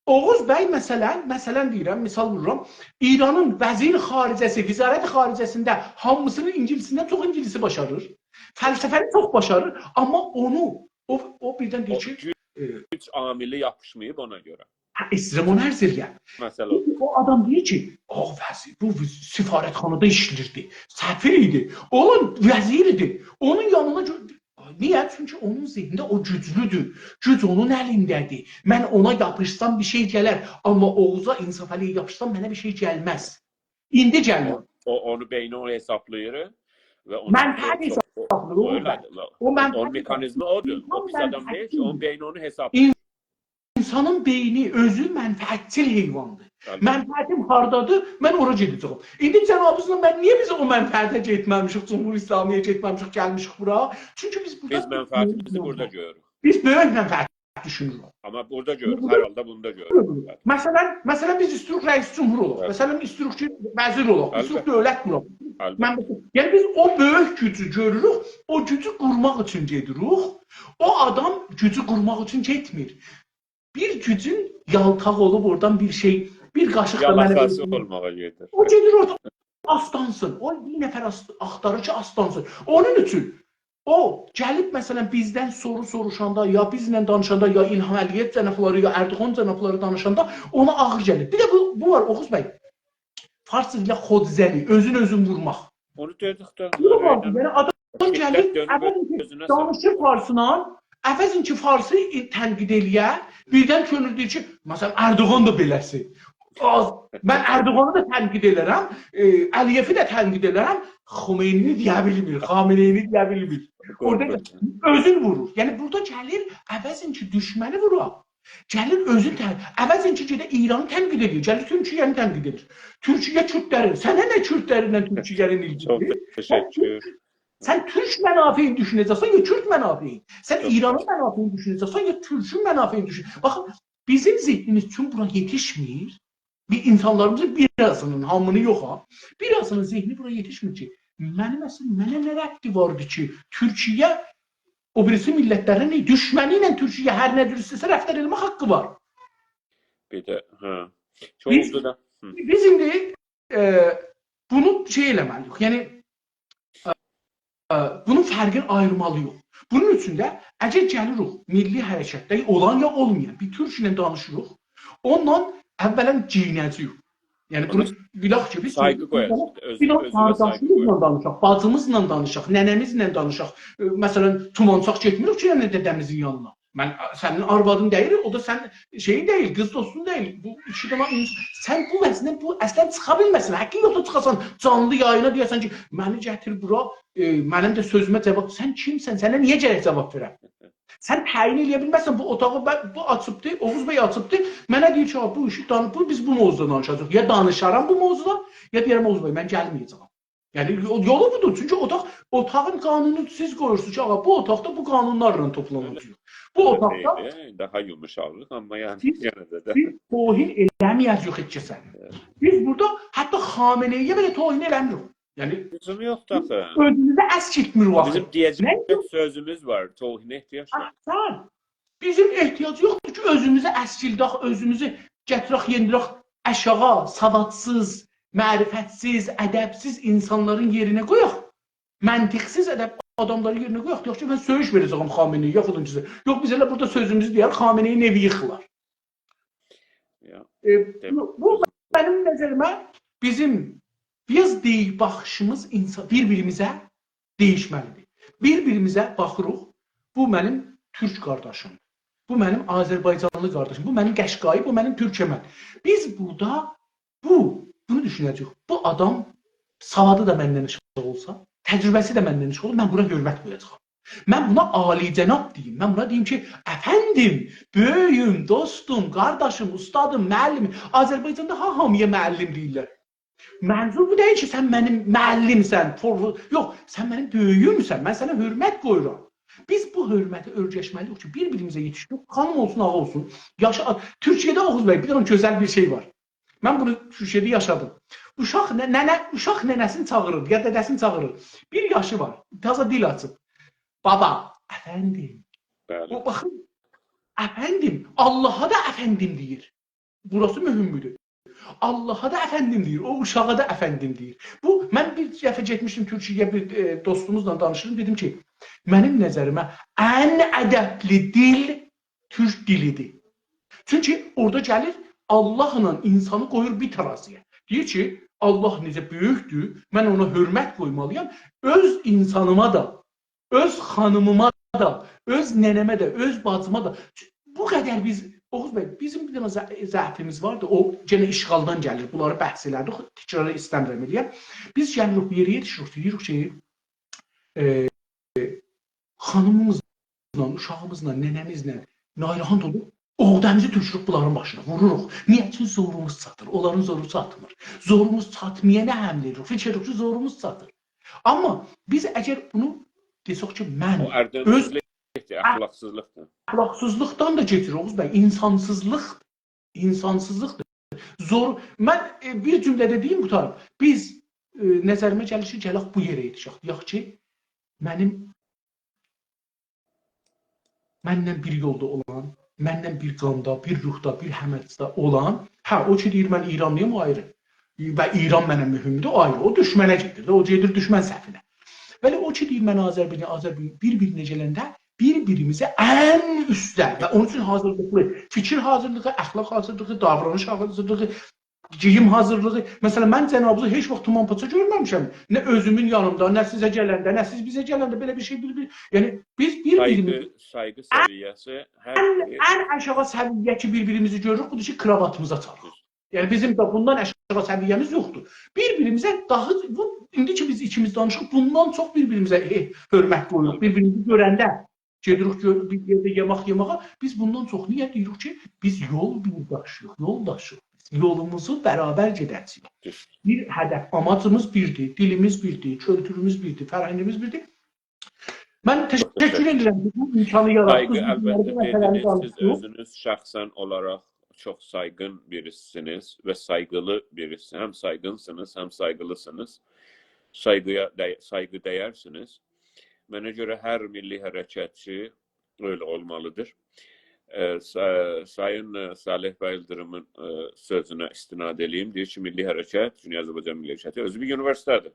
اوغوز بی، مثلا، مثلا دئییرم، مثال وورورام، ایرانین وزیر خارجه‌سی، وزارت خارجه‌سینده هامیسینین اینگیلیسیندن چوخ اینگیلیسی باشاریر. فلسفه‌نی چوخ باشاریر، آمما اونو، او، او بیردن دئییر او کی، گوج، ائ، گوج عاملی یاپیشماییب اونا گؤره. هه، ایسته‌ییرم اونو عرض ائله‌یم. مسئله او. او آدام دئییر کی، او وزیر، بو وز-، سفارتخانادا ایشله‌ییردی، سفیر ایدی، اونون وزیر ایدی، اونون یانینا گؤ-، نییه؟ چونکی اونون ذهنینده او گوجلودور. گوج اونون الینده‌دیر. من اونا یاپیشسام بیر شئی گلر. آمما اوغوزا، انصافعلی‌یه یاپیشسام منه بیر شئی گلمز. ایندی گلمیر. او، او، اونو بئینی اونو حسابلاییر و اونو منفعت چوخ، چوخ، او، حسابلاییر، او اورادا. ائله‌دیر. او، او، اونون منفعت مکانیزمی حسابلاییر. اودور. او اینسان بیزه آدام دئییر کی، منفعتچیل. اونون بئینی اونو حسابلاییر. اینسانین بئینی اؤزو منفعتچیل حیواندیر. البته. منفعتیم هاردادیر، من اورا گئده‌جه‌یم. ایندی جنابینیزلا من نییه بیز او منفعته گئتمه‌میشیک، جمهوری اسلامی‌یه گئتمه‌میشیک، گلمیشیک بورا؟ چونکی بیز بورادا بیز منفعتیمیزی بورادا گؤروروک. بیز بؤیوک منفعت دوشونوروک. آمما بورادا گؤروروک، بورادا هر حالدا بوندا گؤروروک. گؤروروک. مثلا، مثلا بیز ایسته‌ییریک رئیس جمهور اولاق. البته. مثلا ایسته‌ییریک کی، وزیر اولاق، ایسته‌ییریک البته. دؤولت قوراق. البته. من بو-، یعنی بیز او بؤیوک گوجو گؤروروک، او گوجو قورماق اوچون گئدیریک. او آدام گوجو قورماق اوچون گئتمیر. بیر گوجون یالتاق اولوب اورادان بیر شئی، بیر قاشیق دا منه یالاخاسی وئرسین. اولماغا گئدیر. او گئدیر اورادا آستانسین. او بیر نفر آست-، آختاریر کی، آستانسین. اونون اوچون او گلیب، مثلا، بیزدن سورو سوروشاندا، یا بیزله دانیشاندا، یا الهام علی‌یئو جنابلاری، یا اردوغان جنابلاری دانیشاندا اونا آغیر گلیر. بیر ده بو، بو وار، اوغوز بی. فارس دیلینده خودزنی، اؤزون اؤزون وورماق. اونو دئدیک ده، بو دا وار. اؤیدن یعنی آدام شدت گلیر، دؤنوب عوضین کی اؤزونه سالیب. دانیشیر فارسلا، عوضین کی فارسی تنقید ائله‌یه، بیردن کؤنول دئییر کی، مثلا، اردوغان دا بئله‌سی. آز، من اردوغانی دا تنقید ائلرم، ائ، علی‌یئوی ده تنقید ائلرم، خمینی‌نی دئیه بیلمیر، خامنه‌ای‌نی دئیه بیلمیر. اورادا اؤزون وورور. یعنی بورادا گلیر، عوضین کی دوشمنی وورا، گلیر اؤزون تن-، عوضین کی گئده ایرانی تنقید ائدیر، گلیر تورکیه‌نی تنقید ائدیر. تورکیه کوردلرین، سنه نه کوردلرینن تورکیه‌نین ایلگیسی؟ چوخ تشکر. سن تورک منافعینی دوشونه‌جکسن، یا کورد منافعینی؟ سن چوخ ایرانین منافعینی دوشونه‌جکسن، یا تورکون منافعینی دوشون-، باخین، بیزیم ذهنیمیز چون بورا یئتیشمیر. بیر اینسانلاریمیزین بیر آزینین، هامینین یوخ ها، بیر آزینین ذهنی بورا یئتیشمیر کی، منیم اصلا، منه نه ربطی واردی کی، تورکیه او بیریسی میللتلرین دوشمنی ایله تورکیه هر نه جور ایسته‌سه رفتار ائله‌مک حاققی وار. بیر ده، هه. چوخ بیز، اولدو دا. هی. بیز ایندی، ائ، بونو شئی ائله‌مه‌لی‌ییک. یعنی، ائ، بونون فرقینی آییرمالی‌ییق. بونون اوچون ده اگر گلیریک میللی حرکتده اولان یا اولمایان بیر تورک ایله دانیشیریق، اونونلا اولا گئیینه‌جه‌ییک. یعنی بونو اونا بیلک کی، بیز سایغی قویاجاق، اؤز-، بیر اؤزونه سایغی قویاجاق. قارداشیمیزلا دانیشاق، باجیمیزلا دانیشاق، ننه‌میزله دانیشاق، ائ، مثلا، تومانچاق گئتمیریک کی، یعنی دده‌میزین یانینا. من، سنین آروادین دئییل، او دا سن شئیین دئییل، قیز دوستون دئییل. بو ایکی دنه اینس-، سن بو وضعیتدن بو اصلا چیخا بیلمزسن. حاققین یوخدور چیخاسان جانلی یایینا دئیه‌سن کی، منی گتیر بورا، ائ، منیم ده سؤزومه جاواب. سن کیمسن؟ سنه نییه گرک جاواب وئرم؟ سن تعیین ائله‌یه بیلمزسن، بو اوتاغی ب-، بو آچیبدی، اوغوز بی آچیبدی. منه دئییر کی، «آ، بو ایشی دان-، بو، بیز بو موضوعدا دانیشاجاغیق.» یا دانیشارام بو موضوعدا، یا دئیه‌رم، «اوغوز بی، من گلمه‌یه‌جم.» یعنی، یول-، یولو بودور. چونکی اوتاق، اوتاغین قانونونو سیز قویورسونوز کی، آغا، بو اوتاقدا بو قانونلارلا توپلاناجاغیق. بو اوتاقدا دئییل، داها یوموشاقلیق، آمما یعنی سیز، یئنه ده، ده. سیز توهین ائله‌مه‌یه‌جه‌ییک هئچ کسه. بیز بورادا حتی خامنه‌ای‌یه بئله توهین ائله‌میریک. یعنی، لزوم یوخدور آخی. اؤزوموزو اسکیلتمیریک آخی. بیزیم دئیه‌جک نه؟ سؤزوموز وار، توهینه احتیاج یوخ. احسن. بیزیم احتیاج یوخدور کی، اؤزوموزو اسکیلدک، اؤزوموزو گتیرک، یئندیرک آشاغی، سوادسیز، معرفتسیز، ادبسیز اینسانلارین یئرینه قویاق. منطقسیز ادب آداملاری یئرینه قویاق. یوخ کی، من سؤیوش وئره‌جه‌یم خامنه‌ای‌یه، فلان کسه. یوخ، بیز ائله بورادا سؤزوموزو دئیک، خامنه‌ای ائوی ییخیلار. یا، ائ، دئم-، بو، بو منیم نظریمه بیزیم بیر آز دئییل باخیشیمیز اینسان، بیر-بیریمیزه دییشمه‌لیدیر. بیر-بیریمیزه باخیریق، بو منیم تورک قارداشیم، بو منیم آذربایجانلی قارداشیم، بو منیم قشقایی، بو منیم تورکمن. بیز بورادا بو، بونو دوشونه‌جه‌ییک. بو آدام سوادی دا مندن آشاغی اولسا، تجربه‌سی ده مندن آشاغی اولسا، من بونا حؤرمت قویاجاغام. من بونا عالی‌جناب دئییم. من بونا دئییم کی، افندیم، بؤیویوم، دوستوم، قارداشیم، اوستادیم، معلمیم. آذربایجاندا ها هامی‌یا معلم دئییرلر. منظور بو دئییل کی، سن منیم معلمسن، فور-، یوخ، سن منیم بؤیویومسن، من سنه حؤرمت قویورام. بیز بو حؤرمتی اؤیرشمه‌لی‌ییک کی، بیر-بیریمیزه یئتیشدیک، خانیم اولسون، آغا اولسون. یاشا-، تورکیه‌ده، اوغوز بی، بیر دنه گؤزل بیر شئی وار. من بونو تورکیه‌ده یاشادیم. اوشاق نه-، ننه، اوشاق ننه‌سینی چاغیریر، یا دده‌سینی چاغیریر. بیر یاشی وار، تازا دیل آچیب. «بابا، افندیم.» بلی. او، باخین، «افندیم»، آللاها دا «افندیم» دئییر. بوراسی مهمدور. آللاها دا «افندیم» دئییر، او اوشاغا دا «افندیم» دئییر. بو، من بیر دفعه گئتمیشدیم تورکیه‌یه، بیر، ائ، دوستوموزلا دانیشیردیم، دئدیم کی، منیم نظریمه ان ادبلی دیل تورک دیلیدیر. چونکی اورادا گلیر، آللاهلا اینسانی قویور بیر ترازی‌یه. دئییر کی، آللاه نئجه بؤیوکدور، من اونا حؤرمت قویمالییام، اؤز اینسانیما دا، اؤز خانیمیما دا، اؤز ننه‌مه ده، اؤز باجیما دا. بو قدر بیز، اوغوز بی، بیزیم بیر دنه ضع-، ضعفیمیز واردی. او، یئنه اشغالدان گلیر. بونلاری بحث ائله‌دیک. تکرار ایسته‌میرم ائله‌یم. بیز گلیریک بیر یئره یئتیشیریک، دئییریک کی، ائ، خانیمیمیزلا، اوشاغیمیزلا، ننه‌میزله ناراحت اولوب، عقده‌میزی تؤکوروک بونلارین باشینا، ووروروق. نییه؟ چونکی زوروموز چاتیر، اونلارین زورو چاتمیر. زوروموز چاتمایانا حمله ائدیریک، فیکیر ائدیریک کی، زوروموز چاتیر. آمما بیز اگر بونو دئسک کی، من او اؤز اردمسیزلیکدیر، اخلاقسیزلیقدیر. اخلاقسیزلیقدان دا گئچیر، اوغوز بی، اینسانسیزلیق، اینسانسیزلیقدیر. زور، من، ائ، بیر جمله‌ده دئییم، قوتاریم. بیز، ائ، نظریمه گلیر کی، گلک بو یئره یئتیشک. دئیک کی، منیم، منن بیر یولدا اولان، منن بیر قاندا، بیر روحدا، بیر همتده اولان، هه، او کی دئییر، «من ایرانلی‌یام»، او آیری. و ایران منه مهمدور، او آیری. او دوشمنه گئدیر ده، او گئدیر دوشمن صفینه. بلی، او کی دئییر، «من آذربایجان، آذربایجان»، بیر-بیرینه گلنده بیر-بیریمیزه ان اوستده و اونون اوچون حاضیرلیقلی، فیکیر حاضیرلیغی، اخلاق حاضیرلیغی، داورانیش حاضیرلیغی، گئییم حاضیرلیغی. مثلا، من جنابینیزی هئچ واخت تومان پاچا گؤرمه‌میشم. نه اؤزومون یانیمدا، نه سیزه گلنده، نه سیز بیزه گلنده بئله بیر شئی، بیر، بیر، یعنی بیز بیر-بیریمیز سایغی، سایغی سویه‌سی هر ان، بیر ان آشاغی سویه کی، بیر-بیریمیزی گؤروروک، بودور کی، کراواتیمیزا چالیریق. یعنی بیزیم ده بوندان آشاغی سویه‌میز یوخدور. بیر-بیریمیزه داها، بو، ایندی کی بیز ایکیمیز دانیشیریق، بوندان چوخ بیر-بیریمیزه، ائ، حؤرمت قویوروق. بیر-بیریمیزی گؤرنده گئدیریک گؤر-، بیر یئرده یئمک یئمه‌یه. بیز بوندان چوخ نییه دئییریک کی، بیز یول یولداشی‌ییق، یولداشیق. بیز یولوموزو برابر گئده‌جه‌ییک. دوز. بیر هدف، آماجیمیز بیردیر، دیلیمیز بیردیر، کولتوروموز بیردیر، فرهنگیمیز بیردیر. من تشکر ائدیرم کی، بو امکانی یاراتدینیز. سایغی، بیز البته، بونلاردا مسئله‌نی دئدینیز، سیز دانیشدیق. اؤزونوز شخصاً اولاراق چوخ سایغین بیریسی‌سینیز و سایغیلی بیریسی. هم سایغینسینیز، هم سایغیلی‌سینیز. سایغی‌یا دی-، سایغی دیرسینیز. منه گؤره هر میللی حرکتچی ائله اولمالیدیر. ائ، سا-، سایین، ائ، صالح بی ایلدیریمین، ائ، سؤزونه استناد ائله‌ییم. دئییر کی، میللی حرکت، گونئی آذربایجان میللی حرکتی اؤزو بیر اونیوئرسیته‌دیر.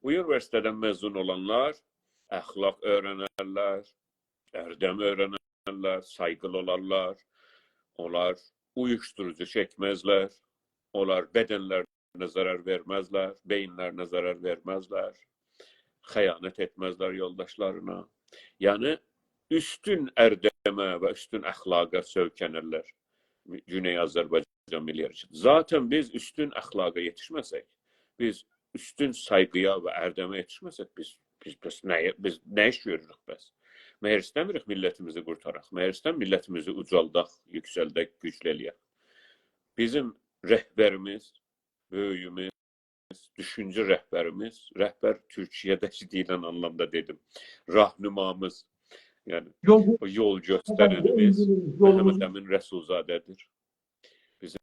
بو اونیوئرسیته‌دن مزون اولانلار اخلاق اؤیرنرلر، اردم اؤیرنرلر، سایغیلی اولارلار. اونلار اویوشدوروجو چکمزلر، اونلار بدنلرینه ضرر وئرمزلر، بئیینلرینه ضرر وئرمزلر، خیانت ائتمزلر یولداشلارینا. یعنی، اوستون اردمه و اوستون اخلاقا سؤیکنیرلر گونئی آذربایجان میللی حرکتی. ذاتاً بیز اوستون اخلاقا یئتیشمه‌سک، بیز اوستون سایغی‌یا و اردمه یئتیشمه‌سک، بیز، بیز، بس نه، بیز نه ایش گؤروروک بس؟ مگر ایسته‌میریک میللتیمیزی قورتاراق؟ مگر ایسته‌میریک میللتیمیزی اوجالداق، یوکسلدک، گوجلو ائله‌یک؟ بیزیم رهبریمیز، بؤیویوموز، دوشونجه رهبریمیز، رهبر تورکیه‌ده‌کی دئییلن آنلامدا دئدیم، راهنمامیز، یعنی یول، او یول گؤسترنیمیز یولوموزو، محمد امین رسول‌زاده‌دیر. بیزیم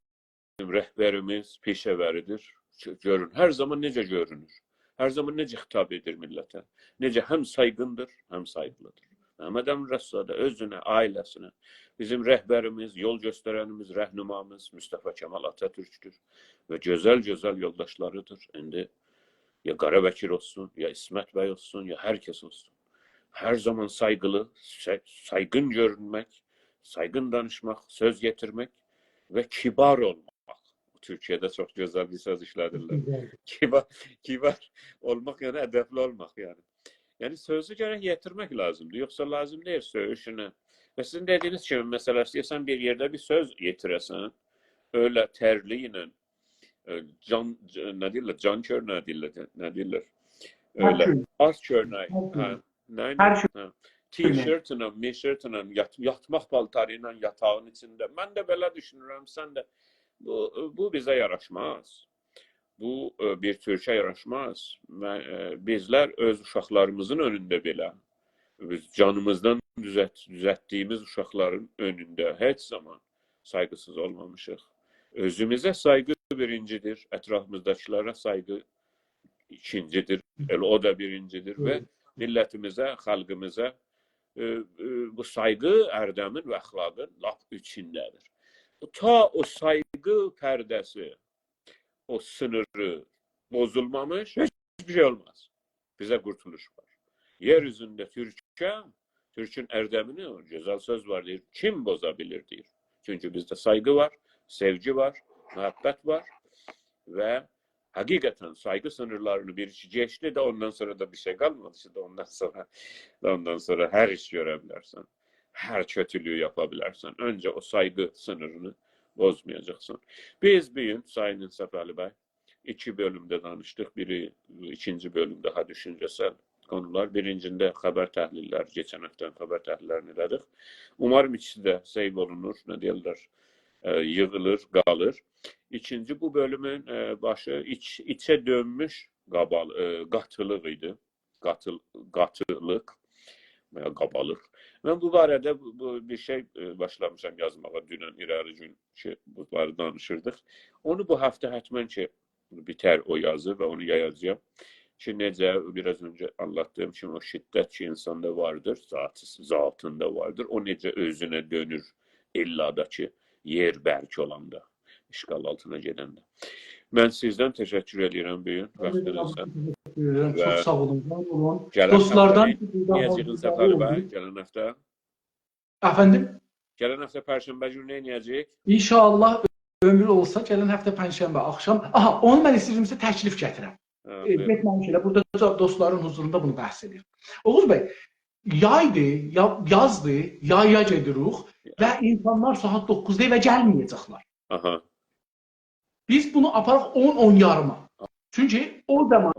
رهبریمیز پیشه‌وری‌دیر. گؤ-، گؤرون، هر زامان نئجه گؤرونور؟ هر زامان نئجه خطاب ائدیر میللته؟ نئجه هم سایغیندیر، هم سایغیلی‌دیر. محمد امین رستاده اؤزونه، عائله‌سینه. بیزیم رهبریمیز، یول گؤسترنیمیز، رهنمامیز مصطفی کمال آتاتورک‌دور و گؤزل-گؤزل یولداشلاری‌دیر. ایندی یا قارابکیر اولسون، یا عصمت بی اولسون، یا هر کس اولسون. هر زامان سایغیلی، سای-، سایغین گؤرونمک، سایغین دانیشماق، سؤز یئتیرمک و کیبار اولماق. تورکیه‌ده چوخ گؤزل بیر سؤز ایشله‌دیرلر. گؤزل. کیبار، کیبار اولماق، یعنی ادبلی اولماق، یعنی. یعنی سؤزو گرک یئتیرمک لازیمدیر. یوخسا لازیم دئییل سؤیوشونه. و سیزین دئدیگینیز کیمی، مثلا، ایسته‌ییرسن بیر یئرده بیر سؤز یئتیره‌سن، ائله ترلی ایله، ائ، جان، ج-، نه دئییرلر، جان کؤر، نه دئییرلر، نه دئییرلر؟ هر ائله، کؤر. آت کؤرنک. هر کؤر. هه، نه ایله؟ هر کؤر. هه. تی‌شرتله، می‌شرتله، یات-، یاتماق پالتاری ایله یاتاغین ایچینده. من ده بئله دوشونورم، سن ده. بو، بو بیزه یاراشماز. بو، ائ، بیر تورکه یاراشماز. و، ائ، بیزلر اؤز اوشاقلاریمیزین اؤنونده بئله، بیز جانیمیزدان دوزلت-، دوزلتدیگیمیز اوشاقلارین اؤنونده هئچ زامان سایغیسیز اولمامیشیق. اؤزوموزه سایغی بیرینجی‌دیر، اطرافیمیزداکیلارا سایغی ایکینجی‌دیر، ائله او دا بیرینجی‌دیر و، دوغرو، میللتیمیزه، خالقیمیزا، ائ، ائ، بو سایغی اردمین و اخلاقین لاپ ایچینده‌دیر. تا او سایغی پرده‌سی، او سینیری پوزولمامیش هئچ بیر شئی اولماز. بیزه قورتولوش وار. یئر اوزونده تورکه، تورکون اردمینی، او گؤزل سؤز وار، دئییر، کیم پوزا بیلیر، دئییر. چونکی بیزده سایغی وار، سئوگی وار، محبت وار و حقیقتا سایغی سینیرلارینی بیریسی کئچدی ده، اوندان سونرا دا بیر شئی قالمادی کی، اوندان سونرا، اوندان سونرا هر ایش گؤره بیلرسن، هر کؤتولویو یاپا بیلرسن. اؤنجه او سایغی سینیرینی پوزمایاجاقسان. بیز بو گون، سایین انصافعلی بی، ایکی بؤلومده دانیشدیق. بیری، ایکینجی بؤلوم داها دوشونجه‌سل قونولار. بیرینجینده خبر تحلیل‌لری، کئچن هفته‌نین خبر تحلیل‌لرینی ائله‌دیک. اوماریم ایکیسی ده سیو اولونور، نه دئییرلر، ائ، ییغیلیر، قالیر. ایکینجی، بو بؤلومون، ائ، باشی ایچ، ایچه دؤنموش قابال-، ائ، قاتیلیق ایدی. قاتیل-، قاتیلیق و یا قابالیق. من بو باره‌ده بو، بو بیر شئی، ائ، باشلامیشام یازماغا دونن ایره‌لی گون کی، بونلاری دانیشیردیق. اونو بو هفته حتما کی، بیتر او یازی و اونو یایاجاغام. کی، نئجه بیر آز اؤنجه آنلاتدیغیم کیمی، او شدت کی، اینساندا واردیر، ذاتی، ذاتیندا واردیر، او نئجه اؤزونه دؤنور، الا دا کی، یئر برک اولاندا، اشغال آلتینا گئدنده. من سیزدن تشکر ائدیرم بو گون، من ده واختینیزدان. تشکر ائدیرم. و چوخ ساغ اولون، وار اولون. گلن دوستلاردان هفته کی، بورادا نئینیه‌جه‌ییک حاضیرلاری انصافعلی بی؟ اولدو. گلن هفته؟ افندیم؟ گلن هفته پرشنبه گونو نئینیه‌جه‌ییک؟ انشاءالله، عؤمور اولسا، گلن هفته پنجشنبه آخشام. آها، اونو من ایسته‌ییرم سیزه تکلیف گتیرم. هه، ائ، بویورون. گئتمه‌میش ائله بورادا دا دوستلارین حضوروندا بونو بحث ائدیرم. اوغوز بی، یایدی، یا-، یازدی، یایا گئدیریک و یا. اینسانلار ساعات دوققوزدا ائوه گلمه‌یه‌جکلر. آها. بیز بونو آپاراق اون، اون یاریما. چونکی او زامان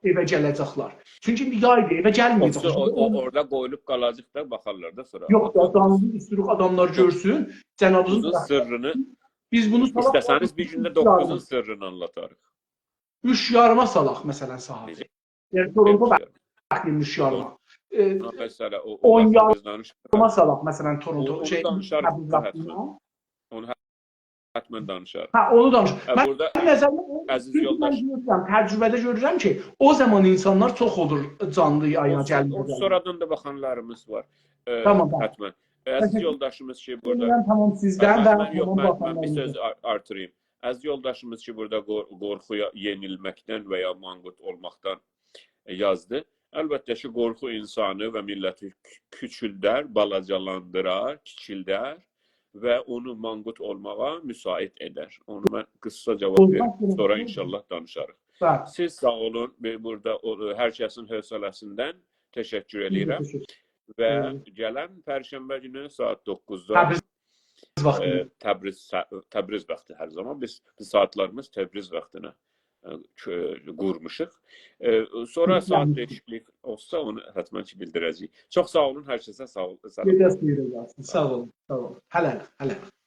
ائوه گله‌جکلر. چونکی ایندی یایدی، ائوه گلمه‌یه‌جکلر. یوخسا او، چونکی او، اون اورادا قویولوب قالاجاق دا، باخارلار دا سونرا. یوخ دا، جانلی ایستیروخ آداملار گؤرسون، جنابینیزین اوزون سیررینی، بیز بونو سالاق ایسته‌سه‌نیز بیر گونده اوچ یاریما. دوققوزون سیررینی آنلاتاریق. اوچ یاریما سالاق، مثلا، ساعاتی. نئجه؟ یعنی، تورونتو، نئجه یاریم؟ واخت ایندی اوچ یاریما. اوچ یاریما. ائ، او، او مثلا، او، او اون واخت یاریما بیز دانیشاریق. سالاق، مثلا، تورونتو، اونو، اونو شئی، دانیشاریق تبریز دا واختیندا. حتما. اونو حتما دانیشاریق. هه، اونو دانیش. هه، من بورادا نظرده او، عزیز چونکی من یولداش. گؤرورم، تجربه‌ده گؤرورم کی، او زامان اینسانلار چوخ اولور جانلی یایینا گلمه‌یه‌جکلر. اولسون، اولسون، سونرادان دا باخانلاریمیز وار. ائ، تامام، تامام. حتما. ائ، عزیز یولداشیمیز کی، بورادا. تشکر ائدیرم، تامام، سیزدن و، تامام، من، یوخ، تامام، من، من بیر باخانلاریمیزدان. سؤز آر-، آرتیراییم. عزیز یولداشیمیز کی، بورادا قور-، قورخویا یئنیلمکدن و یا مانقورت اولماقدان، ائ، یازدی. البته کی، قورخو اینسانی و میللتی کو-، کوچولدر، بالاجالاندیرار، کیچیلدر و اونو مانقورت اولماغا مساعد ائدر. اونو من قیسا جاواب وئریم، سونرا انشاءالله دانیشاریق. ساغ اول. سیز ساغ اولون، بی-، بورادا او، هر کسین حوصله‌سیندن تشکر ائدیرم. تشکر. و گلن پرشنبه گونو ساعات دوققوزدا، تبریز واختی. ائ، تبریز سا-، تبریز واختی هر زامان. بیز، بیز ساعاتلاریمیز تبریز واختینا، ائ، کؤ-، قورموشوق. ائ، سونرا ساعات دییشیکلیک اولسا، اونو حتما کی، بیلدیره‌جه‌ییک. چوخ ساغ اولون، هر کسه ساغ اول، ساغ اولون. گئجه‌نیز خئییر اولسون. ساغ اولون، ساغ اولون. هله‌لیک، هله‌لیک.